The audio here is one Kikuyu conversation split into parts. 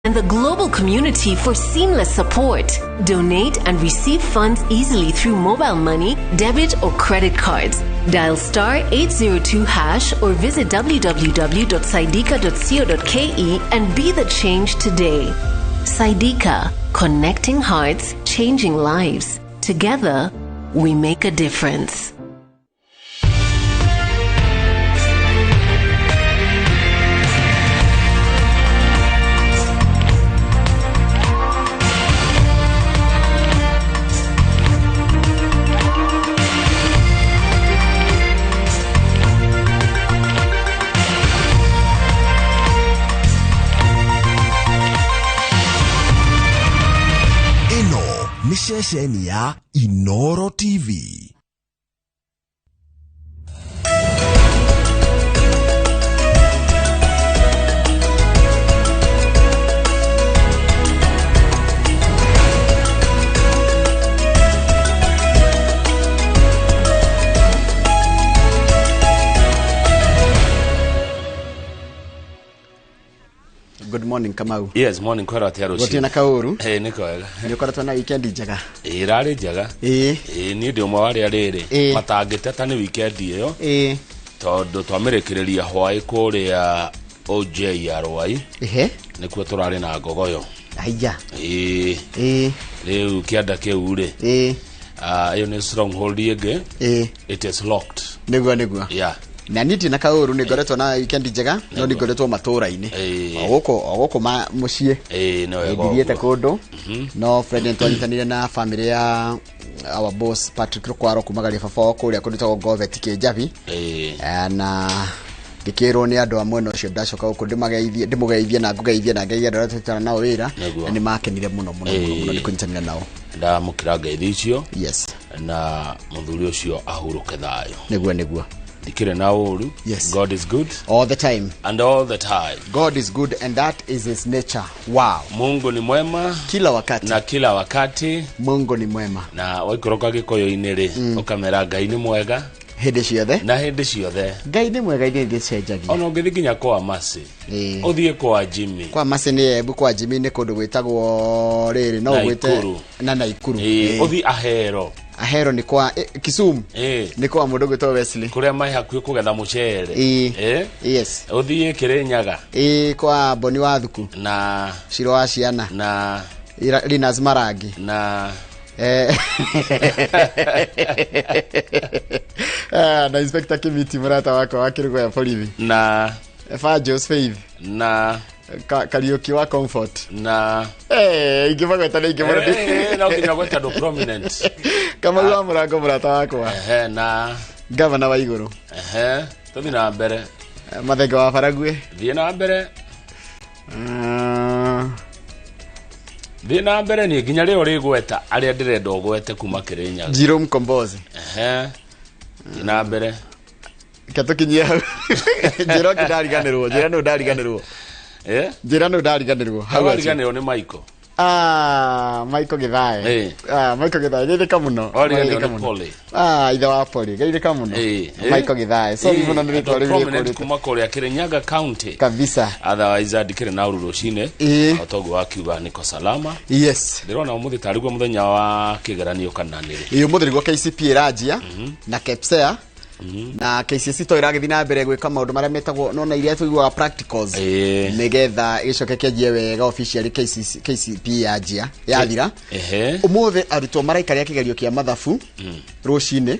and the global community for seamless support. Donate and receive funds easily through mobile money, debit, or credit cards. Dial star 802 hash or visit www.saidika.co.ke and be the change today. Saidika, connecting hearts, changing lives. Together, we make a difference. Ĩno nĩ ceceni ya Inoro TV. Good morning, Kamau. Yes, morning kwera atia rucio. Gũtirĩ na kaũru. Eh, nĩ kwega. Nĩ ũkoretwo na weekend njega? Ĩ, ĩrarĩ njega. Ĩĩ. Ĩ, niĩ ndĩ ũmwe wa arĩa rĩrĩ Ĩĩ. matangĩteta nĩ weekend ĩyo Ĩĩ. tondũ twamĩrĩkĩrĩria hwaĩ kũrĩa OJ ya Rwai. Ehe. Nĩkuo tũrarĩ na ngogoyo. Haiya. Ĩ. Ĩĩ. Rĩu kĩanda kĩu rĩ. Ĩĩ. Ah, ĩyo nĩ stronghold ĩngĩ. Ĩĩ. It is locked. Nĩguo nĩguo. Yeah. Na niĩ ndirĩ na kaũru, nĩ ngoretwo na weekend njega, no nĩ ngoretwo matũũra-inĩ. Ĩĩ. O gũkũ mũciĩ. Ĩĩ, nĩ wega Ndithiĩte ũguo. kũndũ. No Friday twanyitanire na family ya our boss Patrick Rukwaro kuma Garia baba wao kũrĩa kũndũ gwĩtagwo Govet Kĩnjabi. Ĩĩ. Na ngĩkĩrwo nĩ andũ a mwena ũcio ndacoka gũkũ ndĩmageithie, ndĩmũgeithie na ngũgeithie na ngeithie andũ arĩa tũrutana nao wĩra. Nĩguo. Na nĩ makenire mũno mũno mũno mũno nĩ kũnyitanĩra nao. Ndamũkĩra ngeithi icio. Yes. Na mũthuri ũcio ahurũke thayũ. Nĩguo nĩguo. Ndikĩrĩ na ũru. Yes. God is good. All the time. And all the time. God is good and that is his nature. Wow. Mungu ni mwema kila wakati. Na kila wakati. Mungu ni mwema. Na waikũrũka gĩkũyũ-inĩ rĩ, ũkamera Ngai nĩ mwega hĩndĩ ciothe. Na hĩndĩ ciothe. Ngai nĩ mwega, ithuĩ ndĩcenjagia. Ona ũngĩthiĩ nginya kwa Mercy. Ĩĩ. Ũthiĩ kwa Jimmy. Kwa Mercy nĩ Embu, kwa Jimmy nĩ kũndũ gwĩtagwo rĩrĩ no ũgwĩte Naikuru. na Naikuru. Ĩĩ, Ĩĩ. ũthiĩ Ahero. Ahero nĩ kwa Kisumu. Ĩĩ. Nĩ kwa mũndũ gwĩtwo Wesley. Kũrĩa mai hakuhĩ kũgetha mũcere. Ĩĩ. Ĩĩ. Yes. Ũthiĩ Kĩrĩnyaga. Ĩĩ, kwa Boni wa Thuku. Na Ciro wa ciana. Na Linas Marangi. Na Na Inspector Kimiti mũrata wakwa wa kĩrũgo ya borithi. Na Fajos Faith. Na Kariũki wa Comfort. Na ingĩmagweta nĩ ingĩ mũno. No nginya gweta andũ prominent. Kamau wa mũrango mũrata wakwa. Ehe, na Gavana wa igũrũ. Ehe, tũthiĩ na mbere. Mathenge wa Barague. Thiĩ na mbere. Thiĩ na mbere niĩ nginya rĩo rĩgweta arĩa ndĩrenda ũgwete kuma Kĩrĩnyaga. Jerome Kombozi. Ehe. Thiĩ na mbere. Ke tũkinyie hau. Njĩra ũngĩ ndariganĩrwo, njĩra nũ ndariganĩrwo. Eh? Njĩra nũ ndariganĩrwo. Hau acio. Wariganĩrwo nĩ Michael. Ah, Michael Githae. Eh. Ah, Michael Githae, geithĩka mũno. Wariganĩrwo Geithĩka nĩ mũno. Polly. Ah, ithe wa Polly, geithĩka mũno. Eh, eh. Michael Githae. Sorry mũno nĩ rĩtwa Andũ rĩu prominent rĩkũrĩte. kuma kũrĩa Kĩrĩnyaga County. Kabisa. Otherwise ndikĩrĩ na ũru rũcinĩ. Ĩĩ. O toguo wakiuga niko salama. Yes. Ndĩrona ũmũthĩ tarĩ guo mũthenya wa kĩgeranio kana nĩrĩ. Ĩĩ, ũmũthĩ nĩguo KCPE ĩranjia na KPSEA na KCSE to ĩragĩthiĩ na mbere gwĩka maũndũ marĩa metagwo nona iria tũiguaga practicals Ĩĩ. nĩgetha gĩcoke kĩanjie wega officially KCPE yanjia yathira. Ehe. Ũmũthĩ arutwo maraikaria kĩgerio kĩa mathabu rũcinĩ,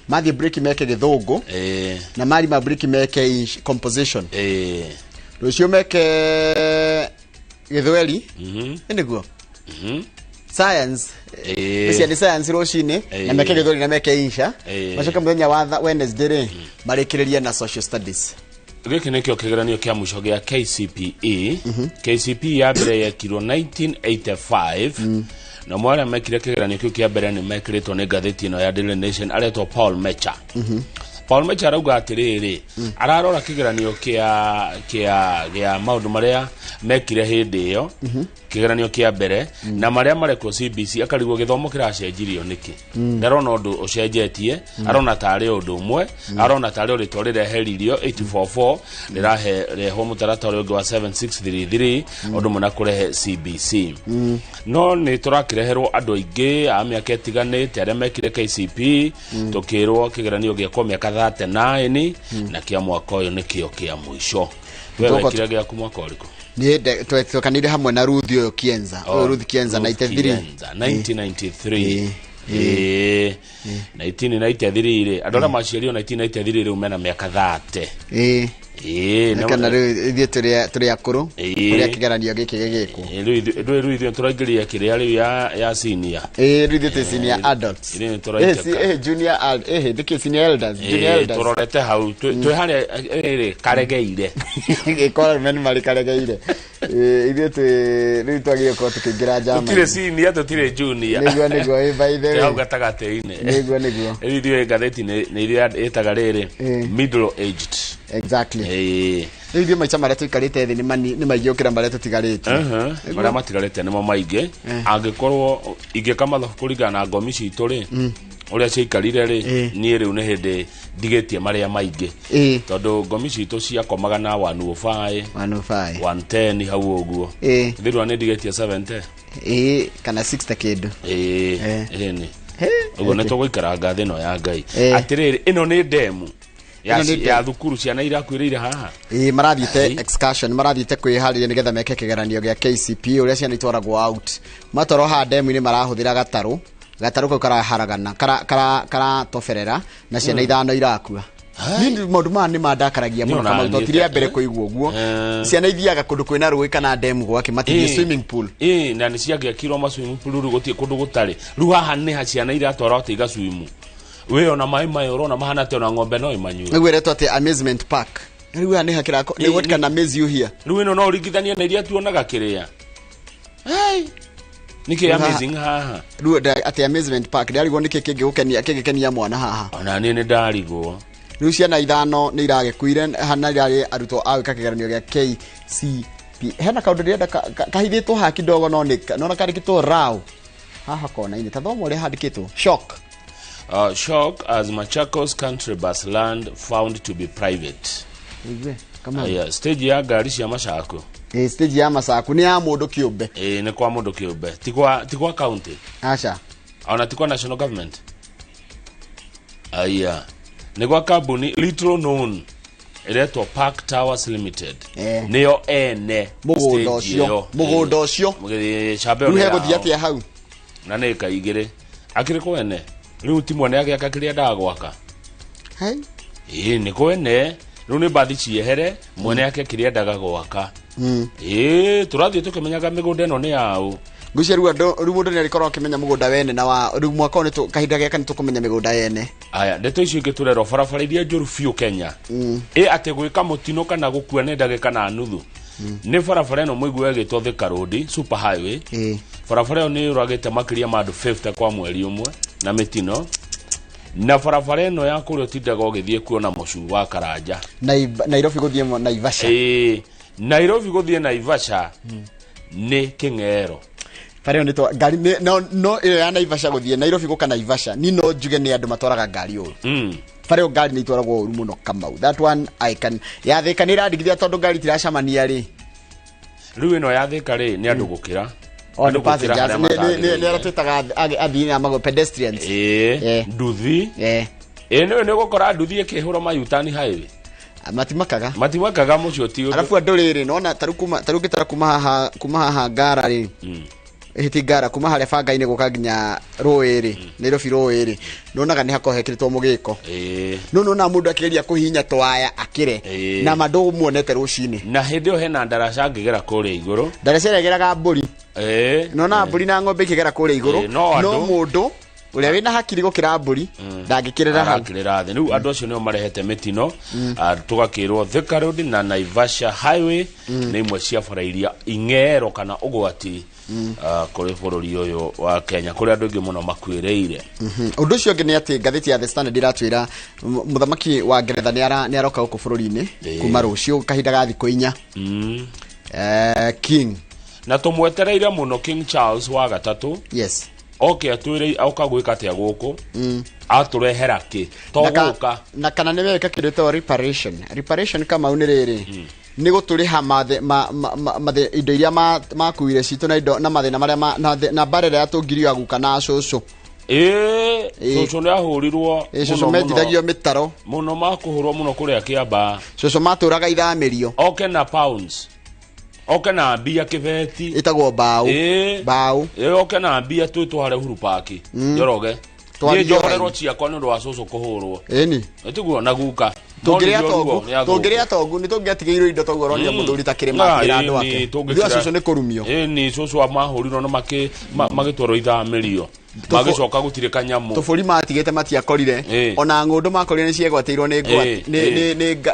mathiĩ break meke gĩthũngũ. Ĩĩ. Na marima break meke composition. Ĩĩ. Rũciũ meke gĩthweri. Ĩ nĩguo science. Ĩĩ. Ĩcio nĩ science rũcinĩ Ĩĩ. na meke gĩthweri na meke insha. Ĩĩ. Macoke mũthenya wa Wednesday rĩ marĩkĩrĩrie na social studies. Gĩkĩ nĩkĩo kĩgeranio kĩa mũico gĩa KCPE. KCPE ya mbere yekirwo 1985 na mwe arĩa mekire kĩgeranio kĩu kĩa mbere nĩ mekĩrĩtwo nĩ ngathĩti ĩno ya Daily Nation aretwo Paul Mecha. Paul Mecha arauga atĩrĩrĩ, ararora kĩgeranio kĩa kĩa gĩa maũndũ marĩa mekire hĩndĩ ĩyo, kĩgeranio kĩa mbere na marĩa marekwo CBC, akarigwo gĩthomo kĩracenjirio nĩkĩ. Ndarona ũndũ ũcenjetie, arona tarĩ ũndũ ũmwe, arona tarĩ o rĩtwa rĩreheririo 844 rĩrahe rehwo mũtaratara ũrĩa ũngĩ wa 7633, ũndũ ũmwe na kũrehe CBC. No nĩ tũrakĩreherwo andũ aingĩ a mĩaka ĩtiganĩte arĩa mekire KCP, tũkĩrwo kĩgeranio gĩakwo mĩaka 39 na kĩa mwaka ũyũ nĩkĩo kĩa mũico. We wekire gĩaku mwaka ũrĩkũ? Niĩ twekanire hamwe na Ruth ũyũ Kienza, ũyũ Ruth Kienza, 93. Kienza, 1993. Ĩĩ, 1993 rĩ, andũ arĩa maciarirwo 1993 rĩu mena mĩaka 30. Ĩĩ. Ĩĩ. Kana rĩu ithuĩ tũrĩ akũrũ kũrĩa kĩgeranio gĩkĩ gĩgĩkwo. Rĩu ithuĩ tũraingĩria kĩrĩa rĩu ya senior. Ĩĩ, rĩu ithuĩ twĩ senior adults. Ithuĩ nĩtũraitĩka. Junior ndĩkĩ senior elders, junior elders. Tũrorete hau twĩ harĩa rĩrĩ karegeire. Gĩkora arũme nĩ marĩ karegeire. Ithuĩ twĩ rĩu twagĩrĩire gũkorwo tũkĩingĩra njama. Tũtirĩ senior, tũtirĩ junior. Nĩguo, ĩ, by the Twĩ hau way. gatagatĩ-inĩ. Nĩguo. Rĩu ithuĩ ngathĩti nĩ iria ĩtaga rĩrĩ middle aged. Exactly. Rĩu ithuĩ maica marĩa tũikarĩte thĩ nĩ maingĩ gũkĩra marĩa tũtigarĩte. Marĩa matigarĩte nĩmo maingĩ. Angĩkorwo ingĩka mathabu kũringana na ngomi citũ rĩ, ũrĩa ciaikarire rĩ, niĩ rĩu nĩ hĩndĩ ndigĩtie marĩa maingĩ, tondũ ngomi citũ ciakomaga na 105, 105, 110 hau ũguo. Thirwa nĩ ndigĩtie 70. Ĩĩ, kana 60 kĩndũ. Ĩĩ, ĩni ũguo nĩ tũgũikaranga thĩ ĩno ya Ngai. Atĩrĩrĩ, ĩno nĩ ndemu ya Ĩno nĩ ya thukuru, ciana irakuĩrĩire haha. Ĩĩ, marathiĩte excursion, marathiĩte kwĩharĩria nĩgetha meke kĩgeranio gĩa KCP, ũrĩa ciana itwaragwo out. Matwarwo haha ndemu-inĩ, marahũthĩra gatarũ, gatarũ kau karaharagana, karatoberera na ciana 5 irakua. Niĩ maũndũ maya nĩ mandakaragia mũno. Nĩ ona Kamau, tondũ niĩ ti rĩa mbere kũigua ũguo. Ciana ithiaga kũndũ kwĩna rũĩ kana ndemu gwake, matithiĩ swimming pool. Ĩĩ, na nĩ ciangĩakirwo ma swimming pool, rĩu gũtirĩ kũndũ gũtarĩ. Rĩu haha nĩ ha ciana iratwarwo atĩ igaswimu? Wĩ ona maĩ maya ũrona mahana atĩ ona ng'ombe no ĩmanyue. Nĩguo ĩretwo atĩ amusement park. Rĩu haha nĩ hakĩra nĩ what can amaze you here? Rĩu ĩno no ũringithanie na iria tuonaga kĩrĩa? Nĩkĩ amazing haha? Rĩu atĩ amusement park, ndĩrarigwo nĩkĩ kĩngĩgũkenia, kĩngĩkenia mwana haha. Ona niĩ nĩ ndarigwo. Rĩu ciana 5 nĩ iragĩkuire hana, irarĩ arutwo a gwĩka kĩgeranio gĩa KCP. Hena kaũndũ ndĩrenda kahithĩtwo haha kidogo, no nĩ nona kandĩkĩtwo rao haha kona-inĩ, ta thoma ũrĩa handĩkĩtwo shock. Shock as Machakos country bus land found to be private. Ũigue, kama Aya, stage ya ngari cia Macaku. Ĩ, stage ya Macaku nĩ ya mũndũ kĩũmbe. Ĩ, nĩ kwa mũndũ kĩũmbe, ti kwa county. Aca. Ona ti kwa national government. Aya, nĩ gwa kambuni little known ĩretwo Park Towers Limited. Nĩyo ene mũgũnda stage ũcio. ĩyo. Mũgũnda ũcio. Shamba ĩyo Rĩu nĩ hegũthiĩ yao. atĩa hau? Na nĩ ĩka 2 akĩrĩ kwene, rĩu ti mwene agĩaka kĩrĩa endaga gwaka. Hai. Ĩĩ, nĩ kwene, rĩu nĩ mbathi ciehere, mwene ake kĩrĩa endaga gwaka. Ĩĩ, tũrathiĩ tũkĩmenyaga mĩgũnda ĩno nĩ yaũ. Ngwĩciria rĩu andũ, rĩu mũndũ nĩ arĩkorwo akĩmenya mũgũnda wene na wa rĩu mwaka ũyũ kahinda gaka nĩ tũkũmenya mĩgũnda yene. Aya, ndeto icio ingĩ tũrerwo, barabara iria njũru biũ Kenya, ĩ atĩ gwĩka mũtino kana gũkua nĩ ndagĩka na nuthu, nĩ barabara ĩno mũigua ĩgĩtwo Thika Road super highway. Barabara ĩyo nĩ yũragĩte makĩria ma andũ 50 kwa mweri ũmwe na mĩtino, na barabara ĩno ya kũrĩa ũtindaga ũgĩthiĩ kuona mũcu wa Karanja. Nairobi gũthiĩ Naivasha. Ĩĩ, Nairobi gũthiĩ Naivasha nĩ kĩng'ero. Bara ĩyo nĩ ngari no ĩyo ya Naivasha gũthiĩ Nairobi gũka Naivasha, ni no njuge nĩ andũ matwaraga ngari ũru. Bara ĩyo ngari nĩ itwaragwo ũru mũno, Kamau. That one I can, ya Thika nĩ ĩrandigithia tondũ ngari itiracemania rĩ. Rĩu ĩno ya Thika rĩ, nĩ andũ gũkĩra. O Andũ nĩ gũkĩra passengers harĩa nĩ arĩa matagĩrĩire. twĩtaga athii na magũrũ, pedestrians. Ĩĩ, nduthi. Ĩĩ, nĩwe nĩ ũgũkora nduthi ĩkĩhũra mayutani highway. Matimakaga. Matimakaga, mũcio ti ũndũ. Arabu andũ rĩrĩ, nona tarĩu kuma tarĩu ngĩtara kuma haha Ngara rĩ, hĩti Ngara, kuma harĩa banga-inĩ gũka nginya rũĩ rĩ, Nairobi rũĩ rĩ, nonaga nĩ hakoragwo hekĩrĩtwo mũgĩko. No nona mũndũ akĩgeria kũhihinya twaya akĩre na ma ndũmuonete rũcinĩ. Na hĩndĩ ĩyo hena ndaraca angĩgera kũrĩa igũrũ. Ndaraca ĩrĩa ĩgeraga mbũri. Nona mbũri na ng'ombe ikĩgera kũrĩa igũrũ. Ĩĩ, no no mũndũ Ũrĩa wĩna hakiri gũkĩra mbũri ndangĩkĩrĩra hau. Arakĩrĩra thĩ. Rĩu andũ acio nĩo marehete mĩtino. Tũgakĩrwo Thika Road na Naivasha Highway nĩ imwe cia bara iria ing'ero kana ũgwati kũrĩ bũrũri ũyũ wa Kenya kũrĩa andũ aingĩ mũno makuĩrĩire. Ũndũ ũcio ũngĩ nĩ atĩ ngathĩti ya The Standard iratwĩra mũthamaki wa Ngeretha nĩ aroka gũkũ bũrũri-inĩ kuma rũciũ kahinda ga thikũ 4. King na tũmwetereire mũno King Charles wa gatatũ. Yes. Oke atwĩre oka gwĩka atĩa gũkũ, atũrehera kĩ to gũka na kana nĩ weka kĩndũ gĩtagwo reparation. Reparation Kamau nĩ rĩrĩ nĩ gũtũrĩha indo iria makuire citũ na indo na mathĩna marĩa na mbara ĩrĩa yatũngirio aguka na cũcũ. Cũcũ nĩ ahũrirwo cũcũ mendithagio mĩtaro mũno, makũhũrwo mũno kũrĩa Kĩambaa. Cũcũ matũraga ithamĩrio. Oke na pounds, oke na mbia kĩbeti ĩtagwo mbaũ. Mbaũ. Oke na mbia twĩtware Uhuru Park Njoroge. Niĩ njohererwo ciakwa nĩ ũndũ wa cũcũ kũhũrwo. Ĩni. Ĩtiguo na guka. Tũngĩrĩa tongu nĩ tũngĩatigĩirwo indo toguo ũronia mũthuri ta kĩrĩma akĩra andũ ake. Ithuĩ cũcũ nĩ kũrumio. Ĩni cũcũ mahũrirwo na magĩtwarwo ithamĩrio. Magĩcoka gũtirĩ kanyamũ. Tũbũri matigĩte matiakorire. Ona ng'ũndũ makorire nĩ ciegwatĩirwo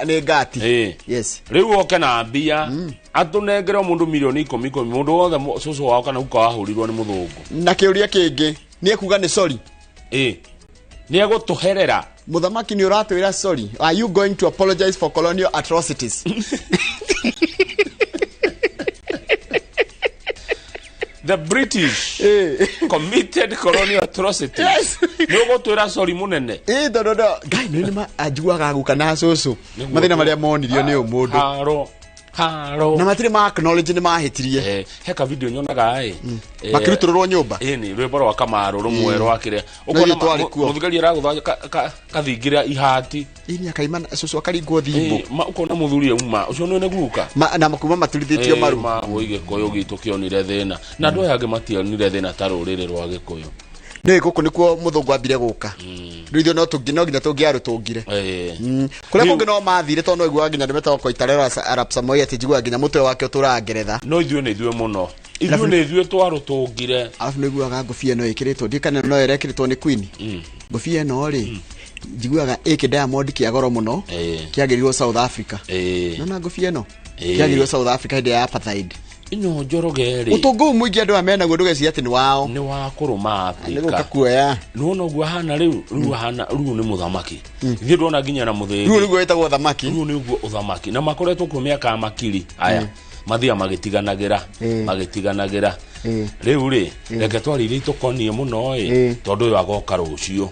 nĩ ngati. Yes. Rĩu oke na mbia atũnengere o mũndũ milioni 10 10, mũndũ wothe cũcũ wao kana guka wahũrirwo nĩ mũthũngũ. Na kĩũria kĩngĩ nĩ ekuga nĩ sorry. Nĩ egũtũherera. Mũthamaki nĩ ũratwĩra sorry. Are you going to apologize for colonial atrocities? The British committed colonial atrocities. Yes. Nĩ ũgũtwĩra sorry mũnene. No. Ngai nĩ anjiguaga guka na cũcũ. Mathĩna marĩa monirio nĩ ũmũndũ. Haro. Na matirĩ ma acknowledge nĩ mahĩtirie. Heka video nyonaga ĩ. Makĩrutũrũrwo nyũmba. Ĩni rwĩmbo rwa Kamaru rũmwe rwa kĩrĩa. Ũkona mũthigari aragũtha kathingira ihati. Ĩni akaima cũcũ akaringwo thimbo. Ũkona mũthuri auma ũcio nĩ guka. Na makuma maturithĩtio maru. Woi Gĩkũyũ gitũ kĩonire thĩna. Na andũ aya angĩ mationire thĩna ta rũrĩrĩ rwa Gĩkũyũ. Nĩ gũkũ nĩkuo mũthũngũ ambire gũka. Rĩu ithuĩ no nginya tũngĩarũtũngire. Kũrĩa kũngĩ no mathire tondũ no iguaga nginya andũ metagwo Koitalel Arap Samoei atĩ njiguaga nginya mũtwe wake ũtũraga Ngeretha. No ithuĩ nĩ ithuĩ mũno. Ithuĩ nĩ ithuĩ twarũtũngire. Arabu nĩ iguaga ngũbia ĩno ĩkĩrĩtwo ndiũĩ kana no ĩrekĩrĩtwo nĩ Queen. Ngũbia ĩno rĩ njiguaga ĩkĩ diamond kĩa goro mũno kĩagĩrirwo South Africa. Nona ngũbia ĩno kĩagĩrirwo South Africa hĩndĩ ya apartheid. Ino Njoroge rĩ ũtongo mũingĩ andũ aya menaguo ndũgeciria atĩ nĩ wao. Nĩ wa kũrũma Afrika. Nĩ gũka kuoya. Nĩwona ũguo ahana rĩu, rĩu ahana rĩu nĩ mũthamaki. Ithuĩ ndona nginya na mũthĩgi. Rĩu nĩguo wĩtagwo ũthamaki. Rĩu nĩguo ũthamaki. Na makoretwo kuo mĩaka ya makiri aya. Mathiaga magĩtiganagĩra, magĩtiganagĩra. Rĩu rĩ, reke twarie iria itũkoniĩ mũno ĩ, tondũ ũyũ agoka rũciũ.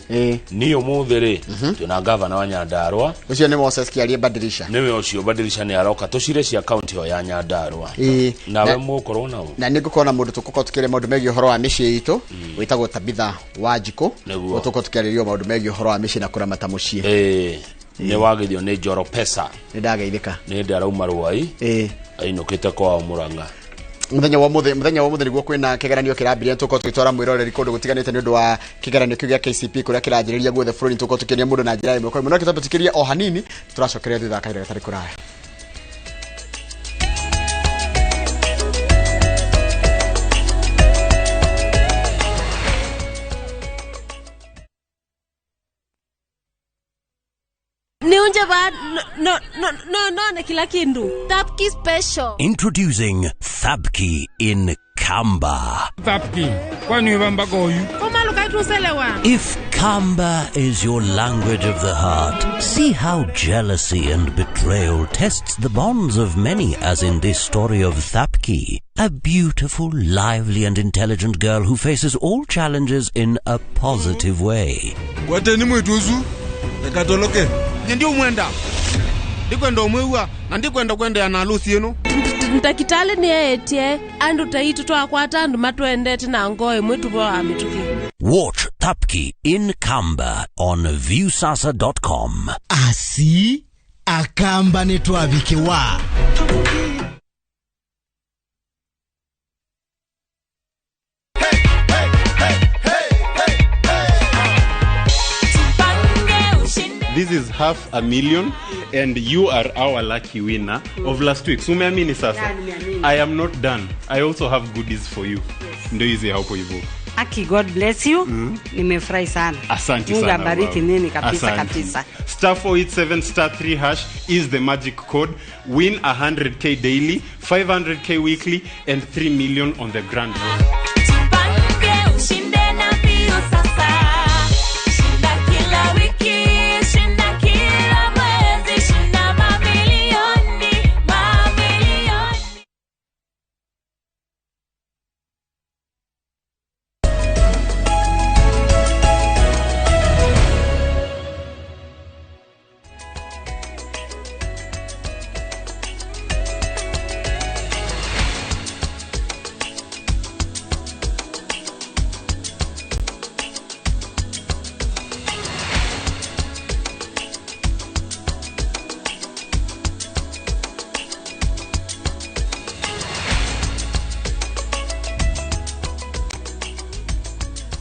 Niĩ ũmũthĩ rĩ, twĩna gavana wa Nyandarua. Ũcio nĩ Moses Kĩarie Badirisha. Nĩwe ũcio Badirisha nĩ aroka tũcire cia kaunti ĩyo ya Nyandarua. Nawe mũgũkorwo nao. Na nĩ ngũkorwo na mũndũ tũgũkorwo tũkĩaria maũndũ megiĩ ũhoro wa mĩciĩ itũ, wĩtagwo Tabitha Wanjikũ. Tũgũkorwo tũkĩarĩria maũndũ megiĩ ũhoro wa mĩciĩ na kũramata mũciĩ. Nĩ wagithio nĩ Njoro Pesa. Nĩ ndageithĩka. Nĩ hĩndĩ arauma Rwai. Ainũkĩte kwao Mũrang'a. Mũthenya wa mũthĩ nĩguo kwĩna kĩgeranio kĩrambirie, tũkorwo tũgĩtwara mwĩroreri kũndũ gũtiganĩte nĩ ũndũ wa kĩgeranio kĩu gĩa KCP kũrĩa kĩranjĩrĩria guothe bũrũri. Tũkorwo tũkĩonia mũndũ na njĩra ĩmwe kwa ĩmwe. No kĩtambo tũkĩrie o hanini, tũracokeria thutha wa kahinda gatarĩ kũraya. Niunje ba no no no no na kila kindu. Thapki special. Introducing Thapki in Kamba. Thapki. Kwani wamba goyu? If Kamba is your language of the heart, see how jealousy and betrayal tests the bonds of many, as in this story of Thapki, a beautiful, lively and intelligent girl who faces all challenges in a positive way. Kwateni mwituzu, ekatoloke. Ndio mwenda. Ndikwenda omwewa na ndikwenda kwenda na harusi eno. Ntakitale ni etie andu taitu twakwata andu matwendete na ngoe mwitu bo amituki. Watch Thapki in Kamba on viewsasa.com. Asi akamba netwabikiwa. This This is 500,000 and you are our lucky winner of last week. So umeamini sasa? Yeah, nimeamini. I am not done. I also have goodies for you. Yes. Ndio hizi hapo hivyo. Aki, God bless you. Nimefurahi sana. Asante Mungu sana. abariki Babu. nini kabisa. Asante. Kabisa. *487*3# is the magic code. Win 100K daily, 500K weekly and 3 million on the grand road. Tupange ushinde na mbio sasa. Shinda kila wiki, shinda kila mwezi, shinda mamilioni, mamilioni.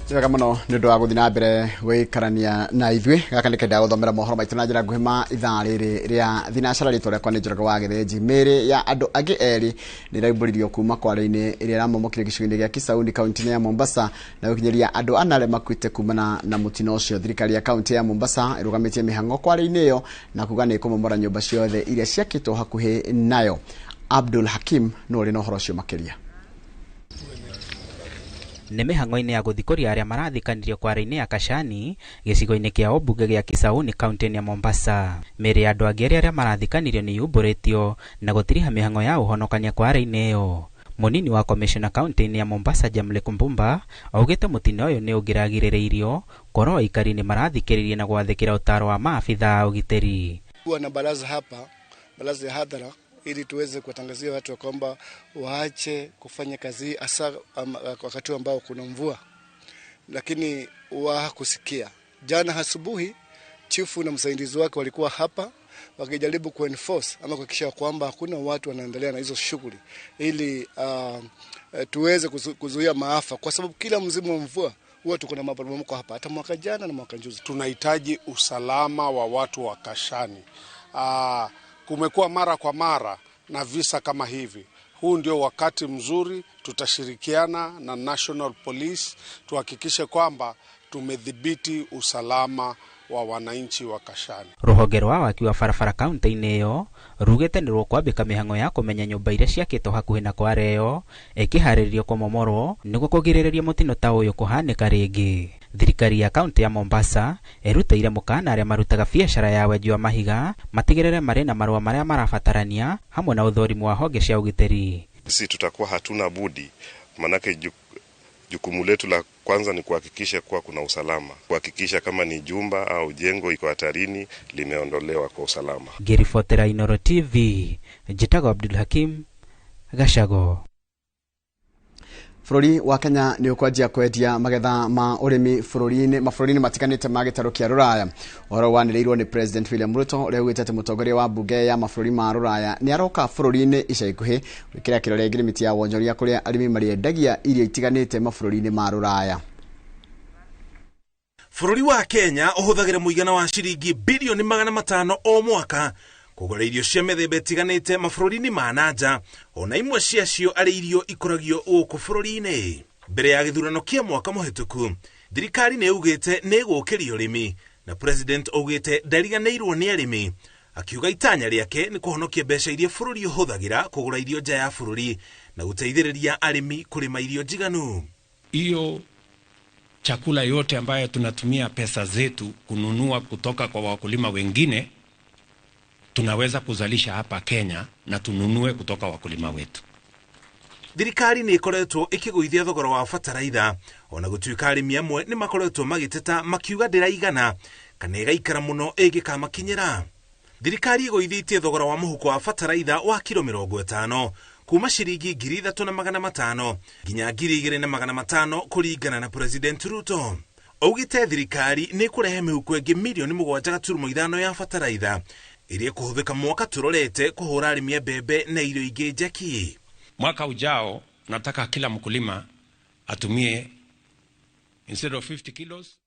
Nĩ wega mũno nĩ ũndũ wa gũthiĩ na mbere gũikarania na ithuĩ. Gaka nĩ kenda gũthomera mohoro maitũ na njĩra nguhĩ ma ithaa rĩrĩ rĩa thinacara. Rĩtwa rĩakwa nĩ Njoroge wa Gĩthĩnji. Mĩĩrĩ ya andũ angĩ erĩ nĩ ĩraumbũririo kuma kware-inĩ ĩrĩa ĩramomokire gĩcigo-inĩ gĩa Kisauni kaunti-inĩ ya Mombasa na gũkinyĩria andũ ana arĩa makuĩte kumana na mũtino ũcio. Thirikari ya kaunti ya Mombasa ĩrũgamĩtie mĩhang'o kware-inĩ ĩyo na kuga nĩ ĩkũmomora nyũmba ciothe iria ciakĩtwo hakuhĩ nayo. Abdul Hakim no ũrĩ na ũhoro ũcio makĩria. Nĩ mĩhang'o-inĩ ya gũthikũria arĩa marathikanirio kware-inĩ ya Kashani gĩcigo-inĩ kĩa ũmbunge gĩa Kisauni kaunti-inĩ ya Mombasa. Mĩĩrĩ ya andũ angĩ erĩ arĩa marathikanirio nĩ yumbũrĩtio na gũtiriha mĩhang'o ya ũhonokania kware-inĩ ĩyo. Mũnini wa komishona kaunti-inĩ ya Mombasa Jamlek Mbumba augĩte mũtino ũyũ nĩ ũngĩragirĩrĩirio korwo aikari nĩ marathikĩrĩria na gwathĩkĩra ũtaaro wa maabitha a ũgitĩri. Kuwa na baraza hapa, baraza ya hadhara, ili tuweze kuwatangazia watu kwamba waache kufanya kazi hasa wakati ambao kuna mvua, lakini hawakusikia. Jana asubuhi chifu na msaidizi wake walikuwa hapa wakijaribu kuenforce ama kuhakikisha kwamba hakuna watu wanaendelea na hizo shughuli ili tuweze kuzuia maafa, kwa sababu kila msimu wa mvua huwa tuko na maporomoko hapa, hata mwaka jana na mwaka juzi. Tunahitaji usalama wa watu wa Kashani. Kumekuwa mara kwa mara na visa kama hivi. Huu ndio wakati mzuri tutashirikiana na National Police tuhakikishe kwamba tumedhibiti usalama wa wananchi wa Kashani. Rũhonge rwa waki wa barabara kaunti-inĩ ĩyo rugĩte nĩ rũkwambĩka mĩhang'o ya kũmenya nyũmba iria ciakĩtwo hakuhĩ na kware ĩyo ĩkĩharĩrĩrio kũmomorwo nĩguo kũgirĩrĩria mũtino ta ũyũ kũhanĩka rĩngĩ. Thirikari ya kaunti ya Mombasa ĩrutĩire mũkana arĩa marutaga biacara ya wenji wa mahiga matigĩrĩre marĩ na marũa marĩa marabatarania hamwe na ũthũrimi wa honge cia ũgitĩri. Sisi tutakuwa hatuna budi, manake jukumu letu la kwanza ni kuhakikisha kuwa kuna usalama, kuhakikisha kama ni jumba au jengo iko hatarini limeondolewa kwa usalama. Ngĩribotera Inooro TV, njĩtagwo Abdul Hakim Gacago. Bũrũri wa Kenya nĩ ũkwanjia kwendia magetha ma ũrĩmi bũrũri-inĩ mabũrũri-inĩ matiganĩte ma gĩtarũ kĩa Rũraya. Ũhoro wanĩrĩirwo nĩ President William Ruto ũrĩa augĩte atĩ mũtongoria wa mbunge ya mabũrũri ma Rũraya nĩ aroka bũrũri-inĩ ica ikuhĩ gwĩkĩra kĩrore ngirimiti ya wonjoria kũrĩa arĩmi marĩendagia irio itiganĩte mabũrũri-inĩ ma Rũraya. Bũrũri wa Kenya ũhũthagĩra mũigana wa ciringi bilioni 500 o mwaka kũgũra irio cia mĩthemba ĩtiganĩte mabũrũri-inĩ ma nanja, ona imwe ciacio arĩ irio ikoragio gũkũ bũrũri-inĩ. Mbere ya gĩthurano kĩa mwaka mũhĩtũku, thirikari nĩ ĩugĩte nĩ ĩgũkĩria ũrĩmi, na president augĩte ndariganĩirwo nĩ arĩmi, akiuga itanya rĩake nĩ kũhonokia mbeca iria bũrũri ũhũthagĩra kũgũra irio nja ya bũrũri na gũteithĩrĩria arĩmi kũrĩma irio njiganu. Hiyo chakula yote ambayo tunatumia pesa zetu kununua kutoka kwa wakulima wengine tunaweza kuzalisha hapa Kenya na tununue kutoka wakulima wetu. Thirikari nĩ ĩkoretwo ĩkĩgũithia thogora wa bataraitha, ona gũtuĩka arĩmi amwe nĩ makoretwo magĩteta makiuga ndĩraigana kana ĩgaikara mũno ĩngĩkamakinyĩra. Thirikari ĩgũithĩtie thogora wa mũhuko wa bataraitha wa kiro 50 kuma ciringi 3,500 nginya 2,500 kũringana na President Ruto. Augĩte thirikari nĩ ĩkũrehe mĩhuko ĩngĩ milioni 7.5 ya bataraitha iria ĩkũhũthĩka mwaka tũrorete kũhũra arĩmi a mbembe na irio ingĩ njeki. Mwaka ujao nataka kila mkulima atumie instead of 50 kilos.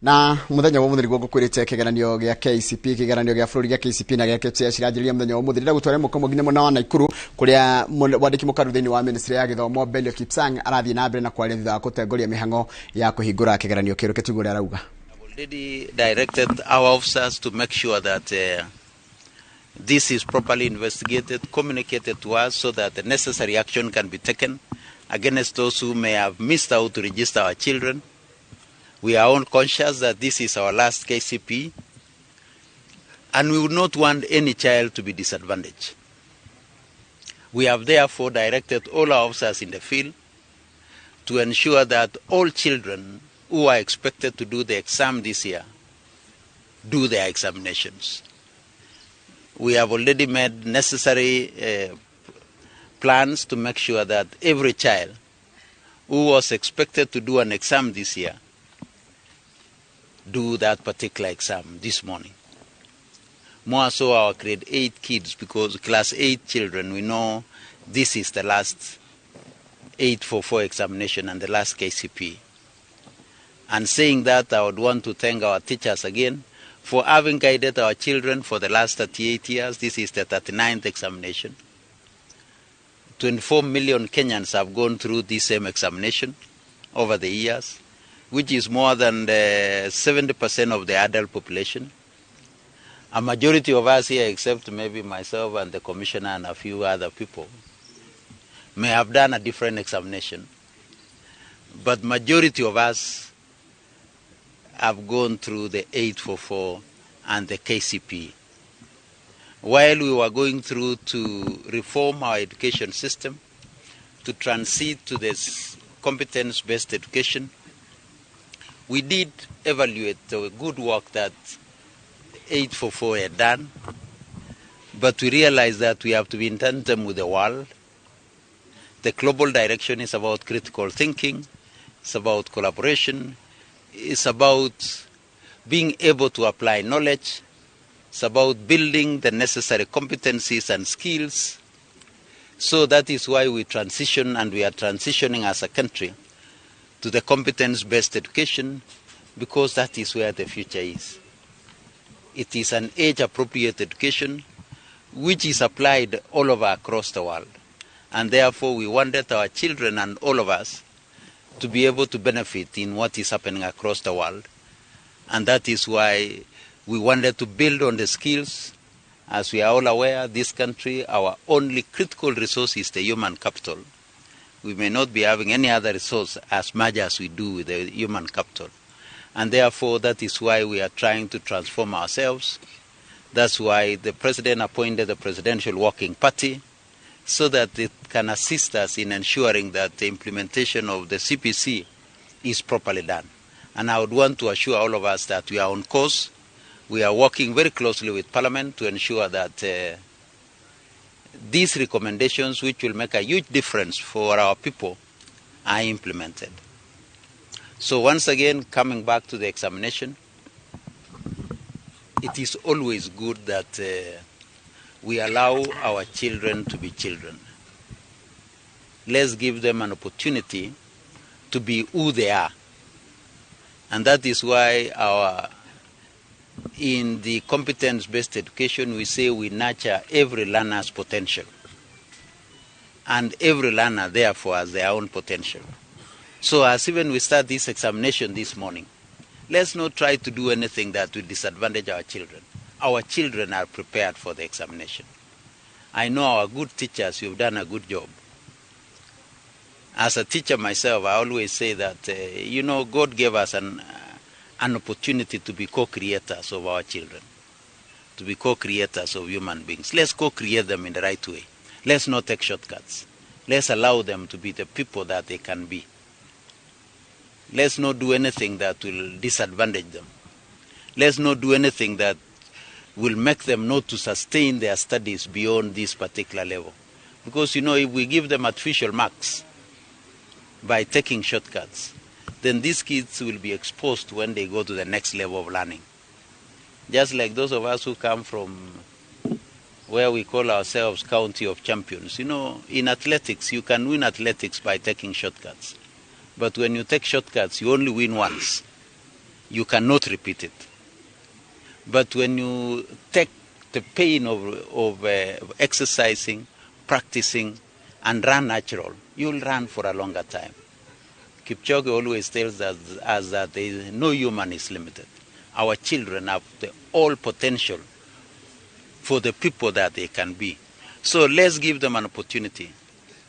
Na muthenya wa muthiri gukwirite kigeranio gia KCP, kigeranio gia bururi gia KCP na gia KPSEA ciranjiriria muthenya wa muthiri. Ndĩrenda gũtware mũkomo nginya mwena wa Naikuru kuria mwandĩki mũkaru thĩinĩ wa ministry ya gĩthomo Belio Kipsang arathiĩ na mbere na kwaria thutha wa gũtongoria mĩhang'o ya kũhingũra kĩgeranio kĩerũ. Kĩtugo ũrĩa arauga. Already directed our officers to make sure that this is properly investigated, communicated to us so that the necessary action can be taken against those who may have missed out to register our children. We are all conscious that this is our last KCP, and we would not want any child to be disadvantaged. We have therefore directed all our officers in the field to ensure that all children who are expected to do the exam this year do their examinations. We have already made necessary plans to make sure that every child who was expected to do an exam this year do that particular exam this morning. More so our grade 8 kids, because class 8 children, we know this is the last 844 examination and the last KCP. And saying that, I would want to thank our teachers again for having guided our children for the last 38 years. This is the 39th examination. 24 million Kenyans have gone through this same examination over the years, which is more than 70% of the adult population. A majority of us here, except maybe myself and the commissioner and a few other people, may have done a different examination. But majority of us have gone through the 844 and the KCP. While we were going through to reform our education system, to transit to this competence-based education, we did evaluate the good work that 844 had done, but we realized that we have to be in tandem with the world. The global direction is about critical thinking, it's about collaboration, it's about being able to apply knowledge, it's about building the necessary competencies and skills. So that is why we transition, and we are transitioning as a country to the competence-based education, because that is where the future is. It is an age-appropriate education which is applied all over across the world. And therefore we wanted our children and all of us to be able to benefit in what is happening across the world. And that is why we wanted to build on the skills. As we are all aware, this country, our only critical resource is the human capital. We may not be having any other resource as much as we do with the human capital. And therefore, that is why we are trying to transform ourselves. That's why the president appointed the Presidential Working Party, so that it can assist us in ensuring that the implementation of the CPC is properly done. And I would want to assure all of us that we are on course. We are working very closely with Parliament to ensure that these recommendations, which will make a huge difference for our people, are implemented. So once again, coming back to the examination, it is always good that we allow our children to be children. Let's give them an opportunity to be who they are. And that is why in the competence-based education, we say we nurture every learner's potential. And every learner, therefore, has their own potential. So as even we start this examination this morning, let's not try to do anything that will disadvantage our children. Our children are prepared for the examination. I know our good teachers, you've done a good job. As a teacher myself, I always say that, God gave us an opportunity to be co-creators of our children, to be co-creators of human beings. Let's co-create them in the right way. Let's not take shortcuts. Let's allow them to be the people that they can be. Let's not do anything that will disadvantage them. Let's not do anything that will make them not to sustain their studies beyond this particular level. Because, if we give them artificial marks by taking shortcuts, then these kids will be exposed when they go to the next level of learning. Just like those of us who come from where we call ourselves County of Champions. In athletics, you can win athletics by taking shortcuts. But when you take shortcuts, you only win once. You cannot repeat it. But when you take the pain of exercising, practicing, and run natural, you'll run for a longer time. Kipchoge always tells us that there is no human is limited. Our children have the all potential for the people that they can be. So let's give them an opportunity.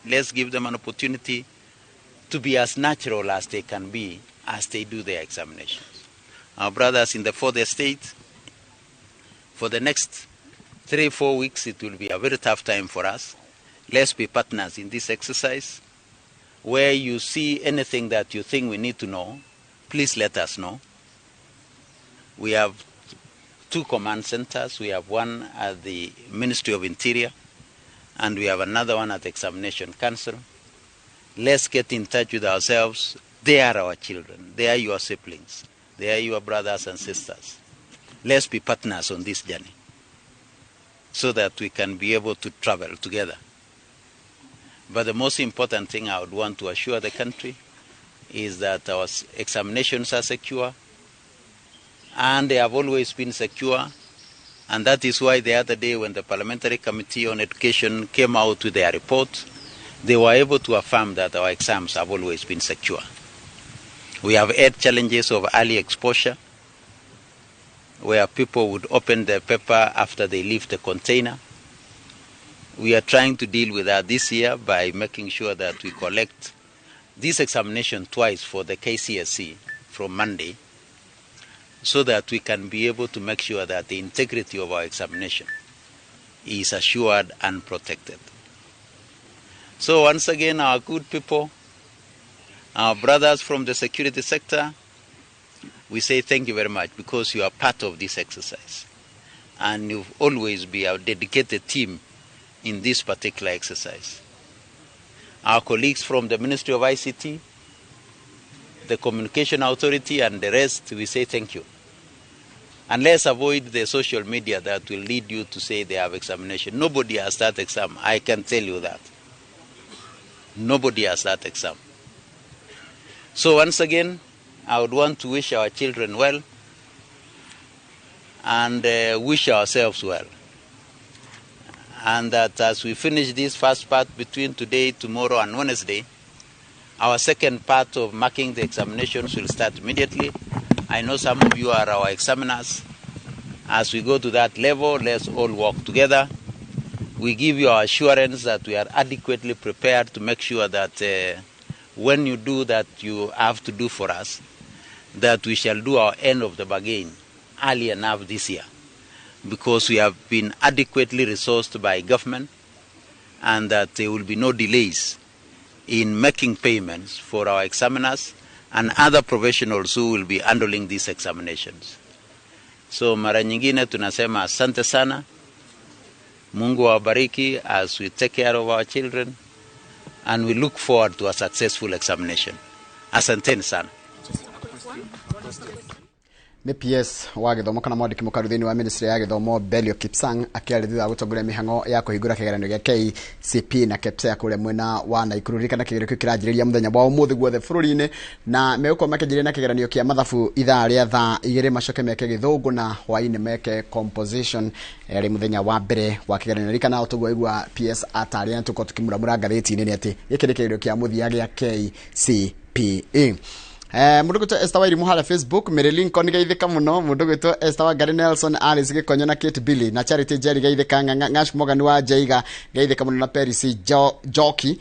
Let's give them an opportunity to be as natural as they can be as they do their examinations. Our brothers in the fourth estate, for the next 3-4 weeks, it will be a very tough time for us. Let's be partners in this exercise. Where you see anything that you think we need to know, please let us know. We have 2 command centers. We have one at the Ministry of Interior, and we have another one at the Examination Council. Let's get in touch with ourselves. They are our children. They are your siblings. They are your brothers and sisters. Let's be partners on this journey so that we can be able to travel together. But the most important thing I would want to assure the country is that our examinations are secure, and they have always been secure. And that is why the other day when the Parliamentary Committee on Education came out with their report, they were able to affirm that our exams have always been secure. We have had challenges of early exposure, where people would open their paper after they leave the container. We are trying to deal with that this year by making sure that we collect this examination twice for the KCSE from Monday, so that we can be able to make sure that the integrity of our examination is assured and protected. So once again, our good people, our brothers from the security sector, we say thank you very much, because you are part of this exercise. And you've always been a dedicated team in this particular exercise. Our colleagues from the Ministry of ICT, the Communication Authority, and the rest, we say thank you. And let's avoid the social media that will lead you to say they have examination. Nobody has that exam, I can tell you that. Nobody has that exam. So once again, I would want to wish our children well and wish ourselves well. And that as we finish this first part between today, tomorrow, and Wednesday, our second part of marking the examinations will start immediately. I know some of you are our examiners. As we go to that level, let's all work together. We give you our assurance that we are adequately prepared to make sure that when you do that you have to do for us, that we shall do our end of the bargain early enough this year, because we have been adequately resourced by government, and that there will be no delays in making payments for our examiners and other professionals who will be handling these examinations. So mara nyingine tunasema asante sana. Mungu awabariki as we take care of our children, and we look forward to a successful examination. Asanteni sana. Nĩ PS wa gĩthomo kana mwandĩki mũkaru thĩinĩ wa ministry ya gĩthomo Belio Kipsang akĩaria thutha wa gũtongoria mĩhang'o ya kũhingũra kĩgeranio gĩa KCP na KPSEA kũrĩa mwena wa Nakuru. Ririkana kĩgeranio kĩu kĩranjĩrĩria mũthenya wa ũmũthĩ guothe bũrũri-inĩ, na megũkorwo makĩanjĩrĩria na kĩgeranio kĩa mathabu ithaa rĩa thaa 2, macoke meke gĩthũngũ na hwaĩ-inĩ meke composition rĩ mũthenya wa mbere wa kĩgeranio. Ririkana o tũguo aigua PS atarĩa na tũkorwo tũkĩmuramura ngathĩti-inĩ nĩ atĩ gĩkĩ nĩ kĩgeranio kĩa mũthia gĩa KCPE. Mundu gwitwo Esther Wairimu harĩa Facebook, Mary Lincoln geithĩka mũno, mundu gwitwo Esther Wangari Nelson, Alice Gĩkonyo na Kate Billy na Charity Jerry geithĩka, Ngash Morgan wa Jaiga geithĩka mũno na Peris Joki.